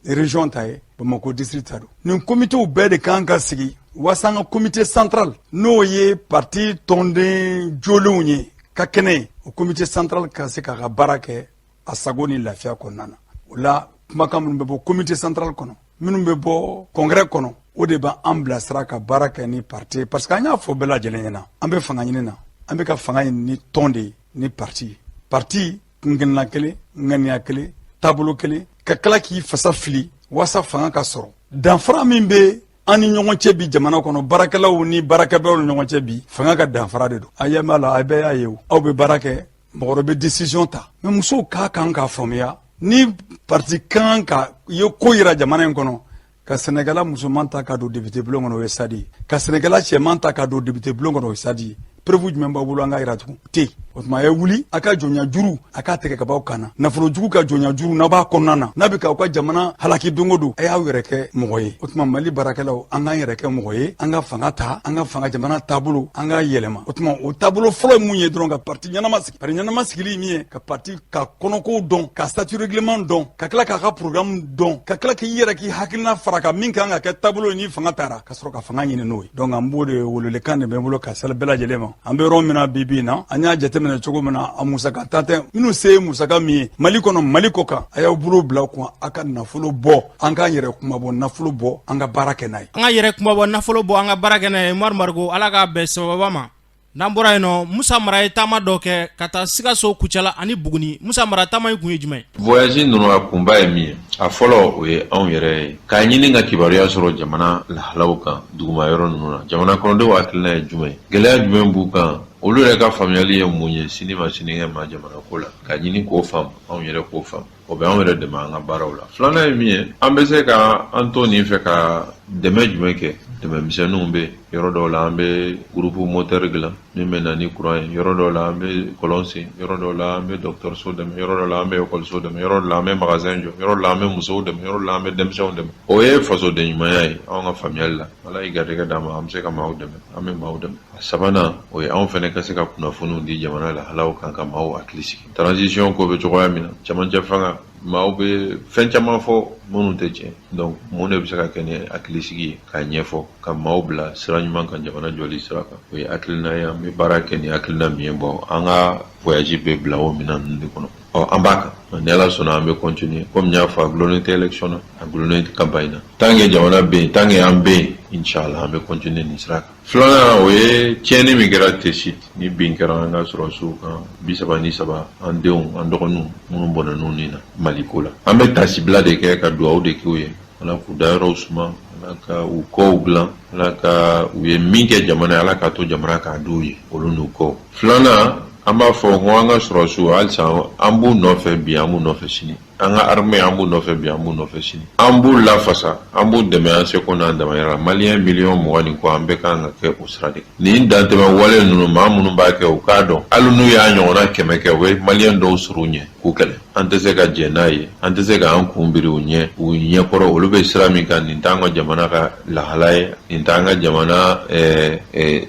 [SPEAKER 7] région ta ye, Bamakɔ district ta don. Nin comitéw bɛɛ de kan ka sigi waasa an ka comité central, n'o ye parti tɔnden jolenw ye ka kɛnɛ ye, o comité central ka se k'a ka baara kɛ a sago ni lafiya kɔnɔna na. O la, kumakan minnu bɛ bɔ comité central kɔnɔ, minnu bɛ bɔ congrès kɔnɔ, o de b'an bilasira ka baara kɛ ni parti ye, parce que an y'a fɔ bɛɛ lajɛlen ɲɛna, an bɛ fanga ɲini na, an bɛ ka fanga ɲini ni tɔn de ye, ni parti ye. Parti kunkelenna kelen, ŋaniya kelen, taabolo kelen, ka tila k'i fasa fili waasa fanga ka sɔrɔ. Danfara min bɛ an ni ɲɔgɔn cɛ bi jamana kɔnɔ, baarakɛlaw ni baarakɛbaaw ni ɲɔgɔn cɛ bi, fanga ka danfara de don. A ɲɛ b'a la, a bɛɛ y'a ye, o aw bɛ baara kɛ, mɔgɔ wɛrɛ bɛ décision ta. Mais musow k'a kan k'a faamuya, ni parti kan ka ye ko yira jamana in kɔnɔ, ka sɛnɛkɛla musoman ta ka don député bulon kɔnɔ, o ye SADI ye. Ka sɛnɛkɛla cɛman ta ka don député bulon kɔnɔ, o ye SADI ye. Preuve jumɛn b'aw bolo an ka yira tugun tɛ? O tuma, a ye wuli, a ka jɔnya juru, a k'a tigɛ ka bɔ aw kan na. Nafolo jugu ka jɔnya juru, n'a b'a kɔnɔna na, n'a bɛ k'aw ka jamana halaki don o don, a y'aw yɛrɛ kɛ mɔgɔ ye. O tuma, Mali baarakɛlaw, an k'an yɛrɛ kɛ mɔgɔ ye, an ka fanga ta, an ka fanga jamana taabolo, an ka yɛlɛma. O tuma, o taabolo fɔlɔ ye mun ye dɔrɔn? Ka parti ɲɛnama sigi. Parti ɲɛnama sigili min ye, ka parti ka kɔnɔkow dɔn, ka statut, règlement dɔn, ka tila k'a ka programme dɔn, ka tila k'i yɛrɛ k'i hakilina fara ka min kan ka kɛ taabolo ni fanga taara, ka sɔrɔ ka fanga ɲini n'o ye. Donc an b'o de welewelekan de bɛ n bolo ka sali bɛɛ lajɛlen ma. An bɛ yɔrɔ min na bi bi in na, an y'a jateminɛ cogo min na, a musaka ta tɛ. Minnu se ye musaka min ye Mali kɔnɔ, Mali kɔ kan, a y'aw bolo bila kun, a ka nafolo bɔ, an k'an yɛrɛ kumabɔ nafolo bɔ, an ka baara kɛ n'a ye.
[SPEAKER 2] An ka yɛrɛ kumabɔ nafolo bɔ, an ka baara kɛ n'a ye. Umaru Mariko, Ala k'a bɛn sababa ma. N'an bɔra yen nɔ, Musa Mara ye taama dɔ kɛ ka taa Sikaso, Kucala ani Buguni. Musa Mara, taama in kun ye jumɛn ye?
[SPEAKER 8] Voyage ninnu, a kunba ye min ye, a fɔlɔ, o ye anw yɛrɛ ye k'a ɲini ka kibaruya sɔrɔ jamana lahalaw kan duguma yɔrɔ ninnu na. Jamana kɔnɔdenw hakilina ye jumɛn ye? Gɛlɛya jumɛn b'u kan? Olu yɛrɛ ka faamuyali ye mun ye sini ma sinikɛnɛ ma jamana ko la? Ka ɲini k'o faamu, anw yɛrɛ k'o faamu, o bɛ anw yɛrɛ dɛmɛ an ka baaraw la. Filanan ye min ye, an bɛ se ka an to nin fɛ ka dɛmɛ jumɛn kɛ? Dɛmɛ misɛnninw bɛ yɔrɔ dɔw la, an bɛ groupe moteur dilan min bɛ na ni courant ye. Yɔrɔ dɔw la, an bɛ kɔlɔn sen. Yɔrɔ dɔw la, an bɛ dɔgɔtɔrɔso dɛmɛ. Yɔrɔ dɔw la, an bɛ ekɔliso dɛmɛ. Yɔrɔ dɔw la, an bɛ magasin jɔ. Yɔrɔ dɔw la, an bɛ musow dɛmɛ. Yɔrɔ dɔw la, an bɛ denmisɛnw dɛmɛ. O ye fasoden ɲumanya ye anw ka faamuyali la. Ala ye garijɛgɛ d'an ma, an bɛ se ka maaw dɛmɛ, an bɛ maaw dɛmɛ. A sabanan, o ye anw fana ka se ka kunnafoniw di jamana lahalaw kan, ka maaw hakili sigi transition ko bɛ cogoya min na. Cɛmancɛ fanga, maaw bɛ fɛn caman fɔ minnu tɛ tiɲɛ. Donc mun de bɛ se ka kɛ ni hakilisigi ye k'a ɲɛfɔ, ka maaw bila sira ɲuman kan, jamana jɔli sira kan? O ye hakilina ye, an bɛ baara kɛ ni hakilina min ye. Bon, an ka voyage bɛ bila o minɛn ninnu de kɔnɔ. Ɔ, an b'a kan, ni Ala sɔnna, an bɛ continuer. Komi n y'a fɔ, a gulonnen tɛ élection na, a gulonnen tɛ campagne na. Tant que jamana bɛ yen, tant que an bɛ yen, inchallah, an bɛ continuer nin sira kan. Filanan, o ye tiɲɛni min kɛra Tessit, ni bin kɛra an ka sɔrɔdasiw kan, 33, an denw, an dɔgɔninw minnu bɔnɛn'u ni na Mali ko la, an bɛ tasibila de kɛ, ka dugawu de k'u ye. Ala k'u dayɔrɔw suma, Ala ka u kɔw dilan, Ala ka u ye min kɛ jamana ye, Ala k'a to jamana k'a d'u ye, olu n'u kɔw. Filanan, an b'a fɔ ko an ka sɔrɔdasiw, halisa an b'u nɔfɛ bi, an b'u nɔfɛ sini. An ka armée, an b'u nɔfɛ bi, an b'u nɔfɛ sini. An b'u lafasa, an b'u dɛmɛ an seko n'an damayira la. Maliyɛn miliyɔn 20 ni kɔ, an bɛɛ kan ka kɛ o sira de kan. Nin dantɛmɛ wale ninnu, maa minnu b'a kɛ, u k'a dɔn, hali n'u y'a ɲɔgɔnna 100 kɛ, u bɛ maliyɛn dɔw sɔrɔ u ɲɛ k'u kɛlɛ. An tɛ se ka jɛn n'a ye, an tɛ se k'an kun biri u ɲɛ, u ɲɛkɔrɔ. Olu bɛ sira min kan, nin t'an ka jamana ka lahala ye, nin t'an ka jamana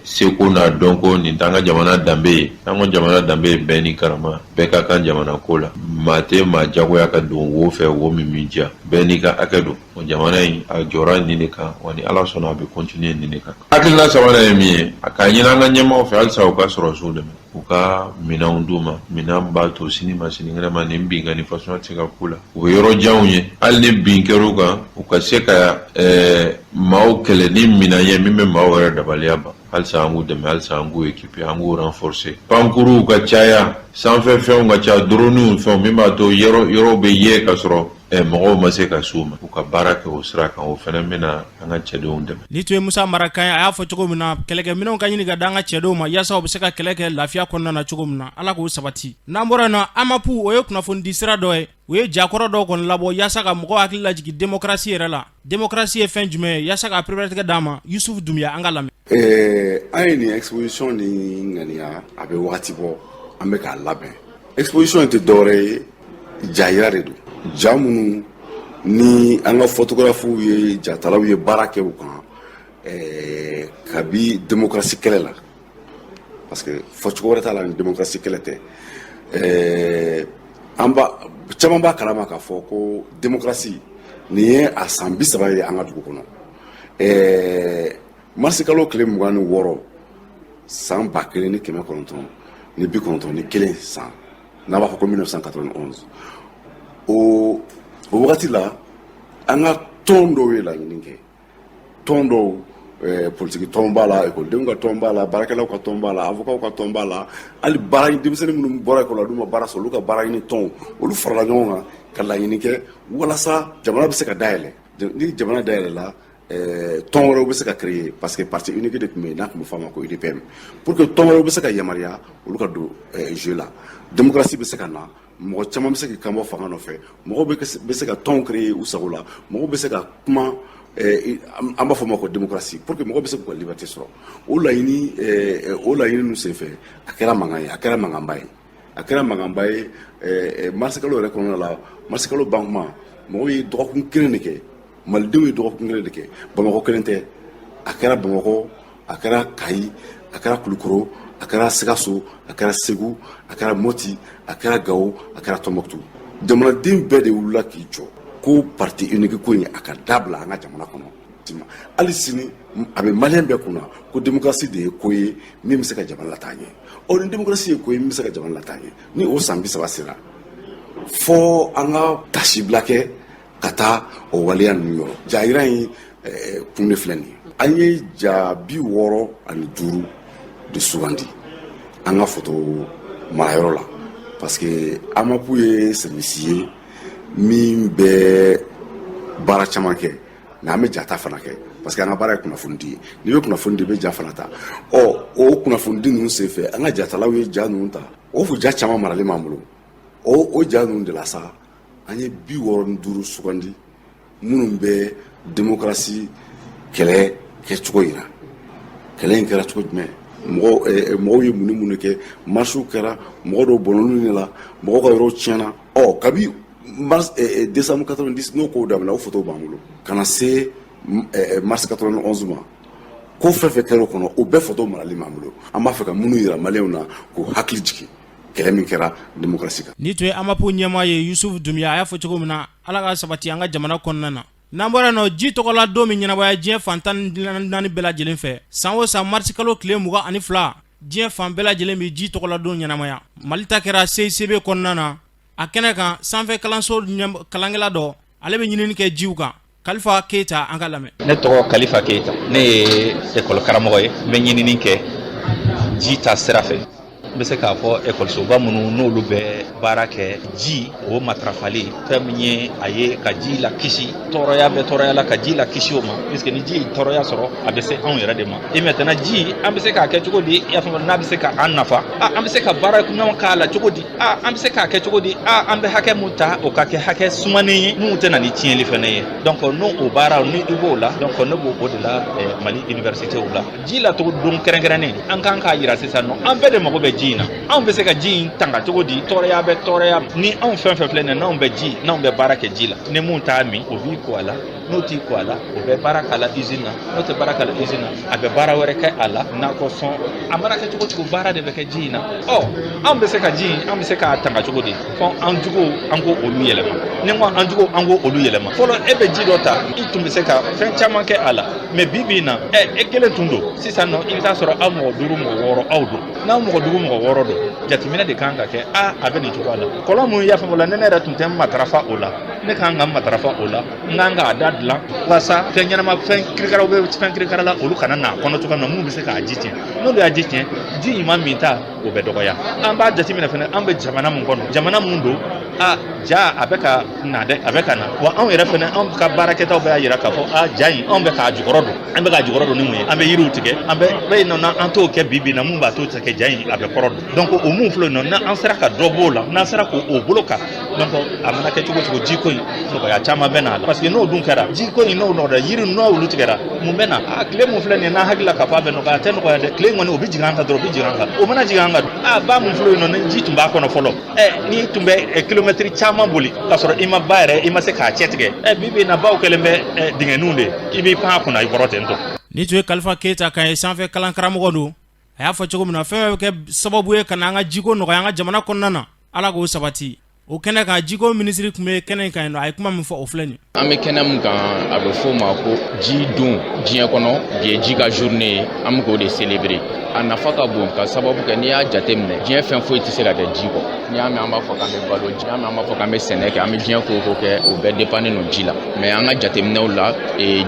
[SPEAKER 8] seko n'a dɔnko, nin t'an ka jamana danbe ye. An ka jamana danbe ye bɛn ni karama, bɛɛ ka kan jamana ko la. Maa tɛ maa jagoya ka don wo fɛ, wo min b'i diya. Bɛɛ n'i ka hakɛ don. O jamana in, a jɔra nin de kan, wa ni Ala sɔnna, a bɛ continuer nin de kan. Hakilina sabanan ye min ye, a k'a ɲini an ka ɲɛmaaw fɛ halisa, u ka sɔrɔdasiw dɛmɛ, u ka minɛnw d'u ma, minɛn b'a to sini ma sinikɛnɛ ma nin binkanni fasɔn tɛ se ka k'u la. U bɛ yɔrɔ janw ye, hali ni bin kɛr'u kan, u ka se ka maaw kɛlɛ ni minɛn ye min bɛ maaw yɛrɛ dabaliya ban. Halisa an k'u dɛmɛ, halisa an k'u équiper, an k'u renforcer. Pankuruw ka caya, sanfɛ fɛnw ka ca, droniw, fɛnw min b'a to yɔrɔ yɔrɔw bɛ ye ka sɔrɔ. Mɔgɔw ma se ka s'u ma, u ka baara kɛ o sira kan, o fana bɛna an ka cɛdenw dɛmɛ.
[SPEAKER 2] Nin tun ye Musa Mara kan ye. A y'a fɔ cogo min na, kɛlɛkɛminɛnw ka ɲini ka da an ka cɛdenw ma yaasa u bɛ se ka kɛlɛ kɛ lafiya kɔnɔna na cogo min na. Ala k'o sabati. N'an bɔra yen nɔ, AMAP, o ye kunnafonidi sira dɔ ye. U ye jakɔrɔ dɔw kɔni labɔ yaasa ka mɔgɔw hakili lajigin démocratie yɛrɛ la. Démocratie ye fɛn jumɛn ye? Yaasa ka pereperelatigɛ d'an ma, Yusufu Dunbiya, an ka lamɛn.
[SPEAKER 9] An ye nin exposition ni ŋaniya, a bɛ wagati bɔ an bɛ k'a labɛn. Exposition in tɛ dɔwɛrɛ ye, jayira de don, ja minnu ni an ka photographew ye, jatalaw ye baara kɛ u kan kabi démocratie kɛlɛ la, parce que fɔcogo wɛrɛ t'a la ni démocratie kɛlɛ tɛ. An ba caman b'a kalama k'a fɔ ko démocratie nin ye a san 30 ye an ka dugu kɔnɔ. Marisikalo tile 26, san 1991 san, n'a b'a fɔ ko 1991, o wagati la, an ka tɔn dɔw ye laɲini kɛ. Tɔn dɔw, politiki tɔn b'a la, ekɔlidenw ka tɔn b'a la, baarakɛlaw ka tɔn b'a la, avocats ka tɔn b'a la, hali baara denmisɛnnin minnu bɔra ekɔli la n'u ma baara sɔrɔ, olu ka baara ɲini tɔnw, olu farala ɲɔgɔn kan ka laɲini kɛ walasa jamana bɛ se ka dayɛlɛ. Ni jamana dayɛlɛla, tɔn wɛrɛw bɛ se ka créer, parce que parti unique de tun bɛ yen n'a tun bɛ fɔ a ma ko UDPM, pour que tɔn wɛrɛw bɛ se ka yamaruya, olu ka don jeu la, démocratie bɛ se ka na, mɔgɔ caman bɛ se k'i kan bɔ fanga nɔfɛ, mɔgɔw bɛ se ka tɔnw créer u sago la, mɔgɔw bɛ se ka kuma, an b'a fɔ o ma ko démocratie, pour que mɔgɔw bɛ se k'u ka liberté sɔrɔ. O laɲini ninnu senfɛ, a kɛra mankan ye, a kɛra mankanba ye, a kɛra mankanba ye marisikalo yɛrɛ kɔnɔna la. Marisikalo ban kuma, mɔgɔw ye dɔgɔkun kelen de kɛ, malidenw ye dɔgɔkun kelen de kɛ. Bamakɔ kelen tɛ, a kɛra Bamakɔ, a kɛra Kayi, a kɛra Kulukoro, a kɛra Sikaso, a kɛra Segu, a kɛra Moti, a kɛra Gawo, a kɛra Tɔnbɔkutu. Jamanaden bɛɛ de wulila k'i jɔ ko parti unique ko in, a ka dabila an ka jamana kɔnɔ. Hali sini, a bɛ maliyɛn bɛɛ kunna ko démocratie de ye ko ye min bɛ se ka jamana lataa ɲɛ. Ɔ, ni démocratie ye ko ye min bɛ se ka jamana lataa ɲɛ, ni o san 30 sera, fɔ an ka tasibila kɛ ka taa o waleya ninnu yɔrɔ. Jayira in kun de filɛ nin ye. An ye ja 65 de sugandi an ka foto marayɔrɔ la, parce que AMAP ye service ye min bɛ baara caman kɛ, mais an bɛ jata fana kɛ, parce que an ka baara ye kunnafoni di ye. N'i bɛ kunnafoni di, i bɛ ja fana ta. Ɔ, o kunnafoni di ninnu senfɛ, an ka jatalaw ye ja ninnu ta. O ja caman maralen b'an bolo. O ja ninnu de la sa, an ye 65 sugandi minnu bɛ démocratie kɛlɛ kɛcogo yira. Kɛlɛ in kɛra cogo jumɛn? Mɔgɔw ye mun ni mun de kɛ? Marchew kɛra, mɔgɔ dɔw bɔnɛn'u ni la, mɔgɔw ka yɔrɔw tiɲɛna. Ɔ, kabi mars décembre 90 n'o kow daminɛ, o photo b'an bolo, ka na se mars 91 ma, ko fɛn fɛn kɛra o kɔnɔ, o bɛɛ photo maralen b'an bolo. An b'a fɛ ka minnu yira maliyɛnw na k'u hakili jigin kɛlɛ min kɛra démocratie kan.
[SPEAKER 2] Ni tun ye AMAP ɲɛmaa ye, Yusufu Dunbiya. A y'a fɔ cogo min na, Ala ka sabati an ka jamana kɔnɔna na. N'an bɔra yen nɔ, ji tɔgɔla don min ɲɛnabɔya diɲɛ fan 14 bɛɛ lajɛlen fɛ san o san, marisi kalo tile 22, diɲɛ fan bɛɛ lajɛlen bɛ ji tɔgɔla don ɲɛnamaya. Mali ta kɛra CICB kɔnɔna na. A kɛnɛ kan, sanfɛ kalanso kalankɛla dɔ, ale bɛ ɲinini kɛ jiw kan, Kalifa Keyita, an ka lamɛn.
[SPEAKER 10] Ne tɔgɔ Kalifa Keyita, ne ye ekɔli karamɔgɔ ye. N bɛ ɲinini kɛ ji ta sira fɛ. N bɛ se k'a fɔ ekɔlisoba minnu n'olu bɛ baara kɛ ji o matarafali, fɛn min ye a ye ka ji la kisi tɔɔrɔya bɛ tɔɔrɔya la, ka ji la kisi o ma, puisque ni ji ye tɔɔrɔya sɔrɔ, a bɛ se anw yɛrɛ de ma. Et maintenant, ji, an bɛ se k'a kɛ cogo di, i y'a faamu, n'a bɛ se ka an nafa? An bɛ se ka baara ɲɔgɔn k'a la cogo di? An bɛ se k'a kɛ cogo di an bɛ hakɛ mun ta, o ka kɛ hakɛ sumanen ye mun tɛ na ni tiɲɛli fɛnɛ ye? Donc n'o o baara ni i b'o la, donc ne b'o o de la Mali université la. Ji lacogo don kɛrɛnkɛrɛnnen, an kan k'a yira sisan nɔ, an bɛɛ de mago bɛ ji in na. Anw bɛ se ka ji in tanga cogo di? Tɔɔrɔya bɛ tɔɔrɔya ni anw fɛn fɛn filɛ nin ye, n'anw bɛ ji, n'anw bɛ baara kɛ ji la, ni mun t'a min, o b'i ko a la, n'o t'i ko a la, o bɛ baara k'a la usine na, n'o tɛ baara k'a la usine na, a bɛ baara wɛrɛ kɛ a la, nakɔ sɔn. A mana kɛ cogo cogo, baara de bɛ kɛ ji in na. Ɔ, anw bɛ se ka ji in, an bɛ se k'a tanga cogo di? Fɔ an juguw, an ko olu yɛlɛma. Ni n ko an juguw, an ko olu yɛlɛma. Fɔlɔ, e bɛ ji dɔ ta, i tun bɛ se ka fɛn caman kɛ a la, mais bi bi in na, ɛ, e kelen tun don, sisan nɔ, i bɛ taa sɔrɔ aw mɔgɔ duuru, mɔgɔ wɔɔrɔ aw don. N'aw mɔgɔ duuru, mɔgɔ wɔɔrɔ don, jateminɛ de kan ka kɛ. A a bɛ nin cogoya la, kɔlɔn mun, i y'a faamu la, ne yɛrɛ tun tɛ matarafa o la, ne kan ka matarafa o la, n kan k'a da dilan walasa fɛn ɲɛnama, fɛn kirikaraw bɛ fɛn kirikara la, olu kana n'a kɔnɔ cogoya min na, mun bɛ se k'a ji tiɲɛ. N'olu y'a ji tiɲɛ, ji ɲuman min ta, o bɛ dɔgɔya. An b'a jateminɛ fɛnɛ, an bɛ jamana mun kɔnɔ, jamana mun don, A ja a bɛ ka na dɛ, a bɛ ka na wa. Anw yɛrɛ fɛnɛ, anw ka baarakɛtaw bɛɛ y'a jira k'a fɔ a ja in, anw bɛ k'a jukɔrɔ don. An bɛ k'a jukɔrɔ don ni mun ye? An bɛ yiriw tigɛ, an bɛ yen nɔ. N'an t'o kɛ bi bi in na, mun b'a to kɛ ja in a bɛ kɔrɔ don? Donc o mun filɛ yen nɔ, n'an sera ka dɔ b'o la, n'an sera k'o bolo kan, donc a mana kɛ cogo cogo, jiko in nɔgɔya caman bɛ na la. Parce que n'o dun kɛra, jiko in n'o nɔgɔya, yiri n'olu tigɛra, mun bɛ na? A tile mun filɛ nin ye, n'an hakili la k'a fɔ a bɛ nɔgɔya, a tɛ nɔgɔya dɛ. Tile in kɔni, o bɛ jigin an kan dɔrɔn, o bɛ jigin an kan. O mana jigin an kan, a ba mun filɛ yen nɔ, ni ji tun b'a kɔnɔ fɔlɔ, ɛ n'i tun bɛ kilomɛtiri caman boli k'a sɔrɔ i ma ba yɛrɛ, i ma se k'a cɛ tigɛ, ɛ bi bi in na, baw kɛlen bɛ dingɛninw de ye, i b'i pan a kunna, i kɔrɔ ten tɔ.
[SPEAKER 2] Nin tun ye Kalifa Keyita kan ye, sanfɛ kalan karamɔgɔ don. A y'a fɔ cogo min na, fɛn bɛ kɛ sababu ye ka na an ka jiko nɔgɔya an ka jamana kɔnɔna na, Ala k'o sabati. O kɛnɛ kan, jiko minisiri tun bɛ kɛnɛ kan yen nɔ. A ye kuma min fɔ, o filɛ nin.
[SPEAKER 11] An bɛ kɛnɛ min kan, a bɛ f'o ma ko ji don diɲɛ kɔnɔ. Bi ye ji ka journée ye, an bɛ k'o de célébrer. A nafa ka bon ka sababu kɛ, n'i y'a jateminɛ, diɲɛ fɛn foyi tɛ se ka kɛ ji kɔ. N'i y'a mɛn an b'a fɔ k'an bɛ balo, n'i y'a mɛn an b'a fɔ k'an bɛ sɛnɛ kɛ, an bɛ diɲɛ ko o ko kɛ, o bɛɛ dépendnen don ji la. Mais an ka jateminɛw la,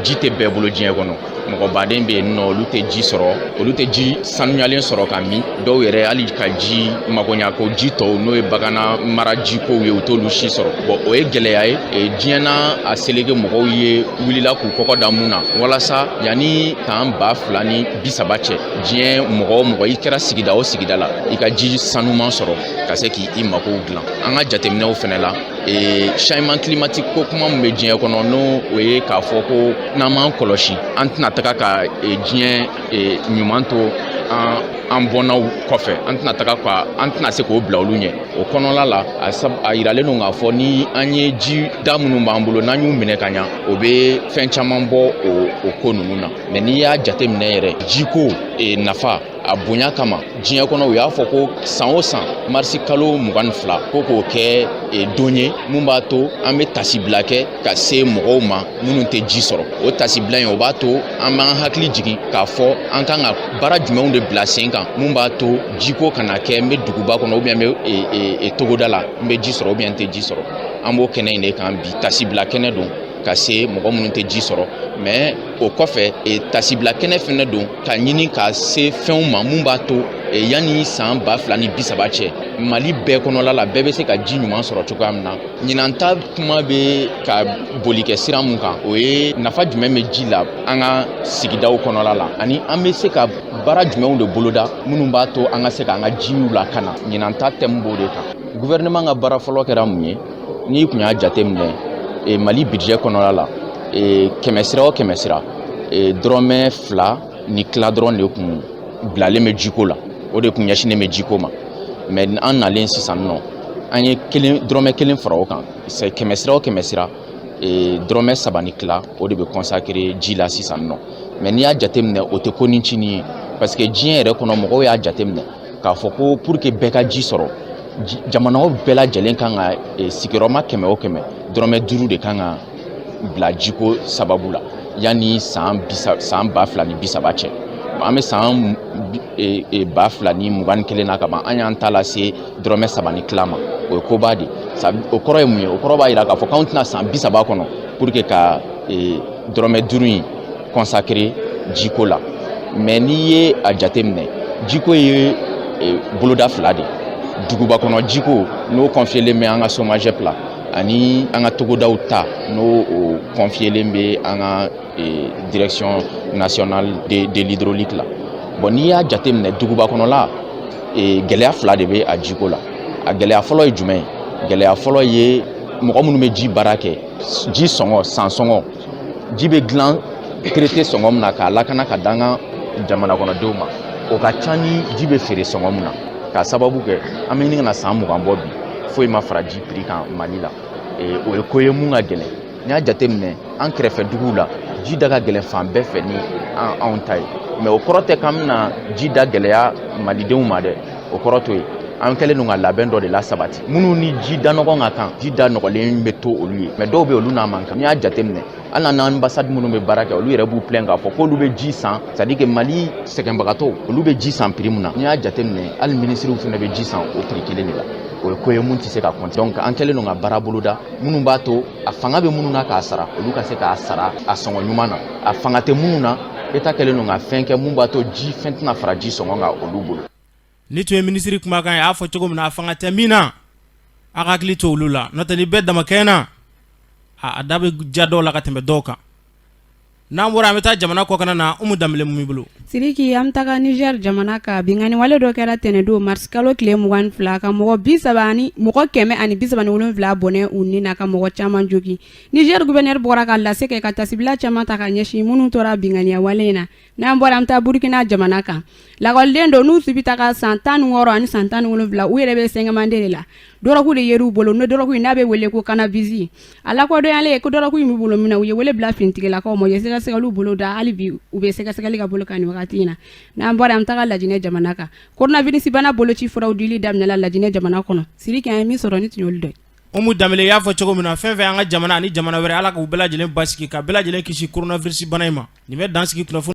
[SPEAKER 11] ji tɛ bɛɛ bolo diɲɛ kɔnɔ. Mɔgɔ baden bɛ yen nɔ, olu tɛ ji sɔrɔ, olu tɛ ji sanuyalen sɔrɔ ka min. Dɔw yɛrɛ, hali ka ji magoɲa ko ji tɔw, n'o ye baganna mara jikow ye, u t'olu si sɔrɔ. Bon, o ye gɛlɛya ye. Diɲɛ n'a a seleke mɔgɔw ye wulila k'u kɔkɔ da mun na, walasa yanni san 2030 cɛ, diɲɛ mɔgɔ o mɔgɔ, i kɛra sigida o sigida la, i ka ji sanuman sɔrɔ ka se k'i makow dilan. An ka jateminɛw fɛnɛ la, changement climatique ko kuma min bɛ diɲɛ kɔnɔ, n'o o ye k'a fɔ ko n'an m'an kɔlɔsi, an tɛna taga ka diɲɛ ɲuman to an bɔnnaw kɔfɛ, an tɛna taga ka an tɛna se k'o bila olu ɲɛ. O kɔnɔla la, a yiralen don k'a fɔ ni an ye ji da minnu b'an bolo, n'an y'u minɛ ka ɲa, o bɛ fɛn caman bɔ o ko ninnu na. Mais n'i y'a jateminɛ yɛrɛ, jiko nafa a bonya kama diɲɛ kɔnɔ, u y'a fɔ ko san o san, marisi kalo 22, ko k'o kɛ don ye mun b'a to an bɛ tasibila kɛ ka se mɔgɔw ma minnu tɛ ji sɔrɔ. O tasibila in, o b'a to an b'an hakili jigin k'a fɔ an kan ka baara jumɛnw de bila sen kan mun b'a to jiko kana kɛ n bɛ duguba kɔnɔ ou bien n bɛ togoda la, n bɛ ji sɔrɔ ou bien n tɛ ji sɔrɔ. An b'o kɛnɛ in de kan bi. Tasibila kɛnɛ don ka se mɔgɔ minnu tɛ ji sɔrɔ. Mais o kɔfɛ, tasibila kɛnɛ fɛnɛ don ka ɲini ka se fɛnw ma mun b'a to yanni san 2030 cɛ, Mali bɛɛ kɔnɔla la, bɛɛ bɛ se ka ji ɲuman sɔrɔ cogoya min na. Ɲinan ta kuma bɛ ka boli kɛ sira mun kan, o ye nafa jumɛn bɛ ji la an ka sigidaw kɔnɔla la, ani an bɛ se ka baara jumɛnw de boloda minnu b'a to an ka se k'an ka jiw lakana. Ɲinan ta thème b'o de kan. Gouvernement ka baara fɔlɔ kɛra mun ye? N'i kun y'a jateminɛ, Mali budget kɔnɔla la, kɛmɛ sira o kɛmɛ sira, dɔrɔmɛ fila ni tila dɔrɔn de kun bilalen bɛ jiko la, o de kun ɲɛsinnen bɛ jiko ma. Mais an nalen sisan nɔ, an ye kelen dɔrɔmɛ kelen fara o kan. Kɛmɛ sira o kɛmɛ sira, dɔrɔmɛ saba ni tila, o de bɛ consacrer ji la sisan nɔ. Mais n'i y'a jateminɛ, o tɛ ko ni cinin ye, parce que diɲɛ yɛrɛ kɔnɔ, mɔgɔw y'a jateminɛ k'a fɔ ko pour que bɛɛ ka ji sɔrɔ, jamanaw bɛɛ lajɛlen kan ka sigiyɔrɔma kɛmɛ o kɛmɛ, dɔrɔmɛ 5 de kan ka bila jiko sababu la yanni san 2030 cɛ. An bɛ san 2021 na kaban, an y'an ta lase dɔrɔmɛ saba ni tila ma. O ye koba de. O kɔrɔ ye mun ye? O kɔrɔ b'a jira k'a fɔ k'anw tɛna san 30 kɔnɔ pour que ka dɔrɔmɛ 5 in consacrer jiko la. Mais n'i ye a jateminɛ, jiko ye boloda fila de: duguba kɔnɔ jiko, n'o confiélen bɛ an ka SOMAGEP la, ani an ka togodaw ta, n'o o confiélen bɛ an ka direction nationale de l'hydraulique la. Bon, n'i y'a jateminɛ, duguba kɔnɔla, gɛlɛya fila de bɛ a jiko la. A gɛlɛya fɔlɔ ye jumɛn ye? Gɛlɛya fɔlɔ ye mɔgɔ minnu bɛ ji baara kɛ, ji sɔngɔ, san sɔngɔ, ji bɛ dilan traité sɔngɔ min na k'a lakana ka d'an ka jamana kɔnɔdenw ma, o ka ca ni ji bɛ feere sɔngɔ min na. K'a sababu kɛ, an bɛ ɲini ka na san 20 bɔ bi, foyi ma fara ji prix kan Mali la. O ye ko ye mun ka gɛlɛn. N'i y'a jateminɛ, an kɛrɛfɛ duguw la, ji da ka gɛlɛn fan bɛɛ fɛ ni anw ta ye. Mais o kɔrɔ tɛ k'an bɛna ji da gɛlɛya malidenw ma dɛ, o kɔrɔ t'o ye. An kɛlen don ka labɛn dɔ de la sabati. Minnu ni ji da nɔgɔn ka kan, ji da nɔgɔlen bɛ to olu ye, mais dɔw bɛ olu n'a man kan. N'i y'a jateminɛ, hali n'an ambassade minnu bɛ baara kɛ, olu yɛrɛ b'u plaint k'a fɔ k'olu bɛ ji san, c'est à dire que Mali sɛgɛnbagatɔw, olu bɛ ji san prix min na, n'i y'a jateminɛ, hali minisiriw fana bɛ ji san o prix kelen de la. O ye ko ye mun tɛ se ka compter. Donc an kɛlen don ka baara boloda minnu b'a to a fanga bɛ minnu na k'a sara, olu ka se k'a sara a sɔngɔ ɲuman na. A fanga tɛ minnu na, État kɛlen don ka fɛn kɛ mun b'a to ji fɛn tɛna fara ji sɔngɔ kan olu bolo.
[SPEAKER 2] Ni tun ye minisiri kumakan ye. A y'a fɔ cogo min na, a fanga tɛ min na. A ka hakili to olu la, n'o tɛ ni bɛɛ damakɛɲɛna, a da bɛ ja dɔw la ka tɛmɛ dɔw kan. N'an bɔra, an bɛ taa jamana kɔkan na. Umu Danbele, mun b'i bolo?
[SPEAKER 12] Sidiki, an bɛ taga Niger jamana kan. Binkanni wale dɔ kɛra tɛnɛndon mars kalo tile 22, ka mɔgɔ bi saba ani mɔgɔ 137 bɔnɛ u ni na, ka mɔgɔ caman jogin. Niger gouverneur bɔra ka lase kɛ ka tasibila caman ta ka ɲɛsin minnu tora binkanniya wale in na. N'an bɔra, an bɛ taa Burukina jamana kan. Lakɔliden dɔ n'u si bɛ taga san 16 ani san 17, u yɛrɛ bɛ cinquième année de la. Dɔrɔgu de yer'u bolo. N'o dɔrɔgu in n'a bɛ wele ko cannabis, a lakodɔnyalen ko dɔrɔgu in b'u bolo min na, u ye wele bila finitigilakaw ma, u ye sɛgɛsɛgɛliw bolo da. Hali bi u bɛ sɛgɛsɛgɛli ka bolo kan nin wagati in na. N'an bɔra, an bɛ taga Lajinɛ jamana kan. Coronavirus bana boloci furaw dili daminɛla Lajinɛ jamana kɔnɔ. Sidiki, an ye min sɔrɔ, ni tun y'olu dɔ ye.
[SPEAKER 2] Umu Danbele, y'a fɔ cogo min na, fɛn fɛn an ka jamana ani jamana wɛrɛ, Ala k'u bɛɛ lajɛlen basigi, ka bɛɛ lajɛlen kisi coronavirus bana in ma. Nin bɛ dan sigi kunnafoni.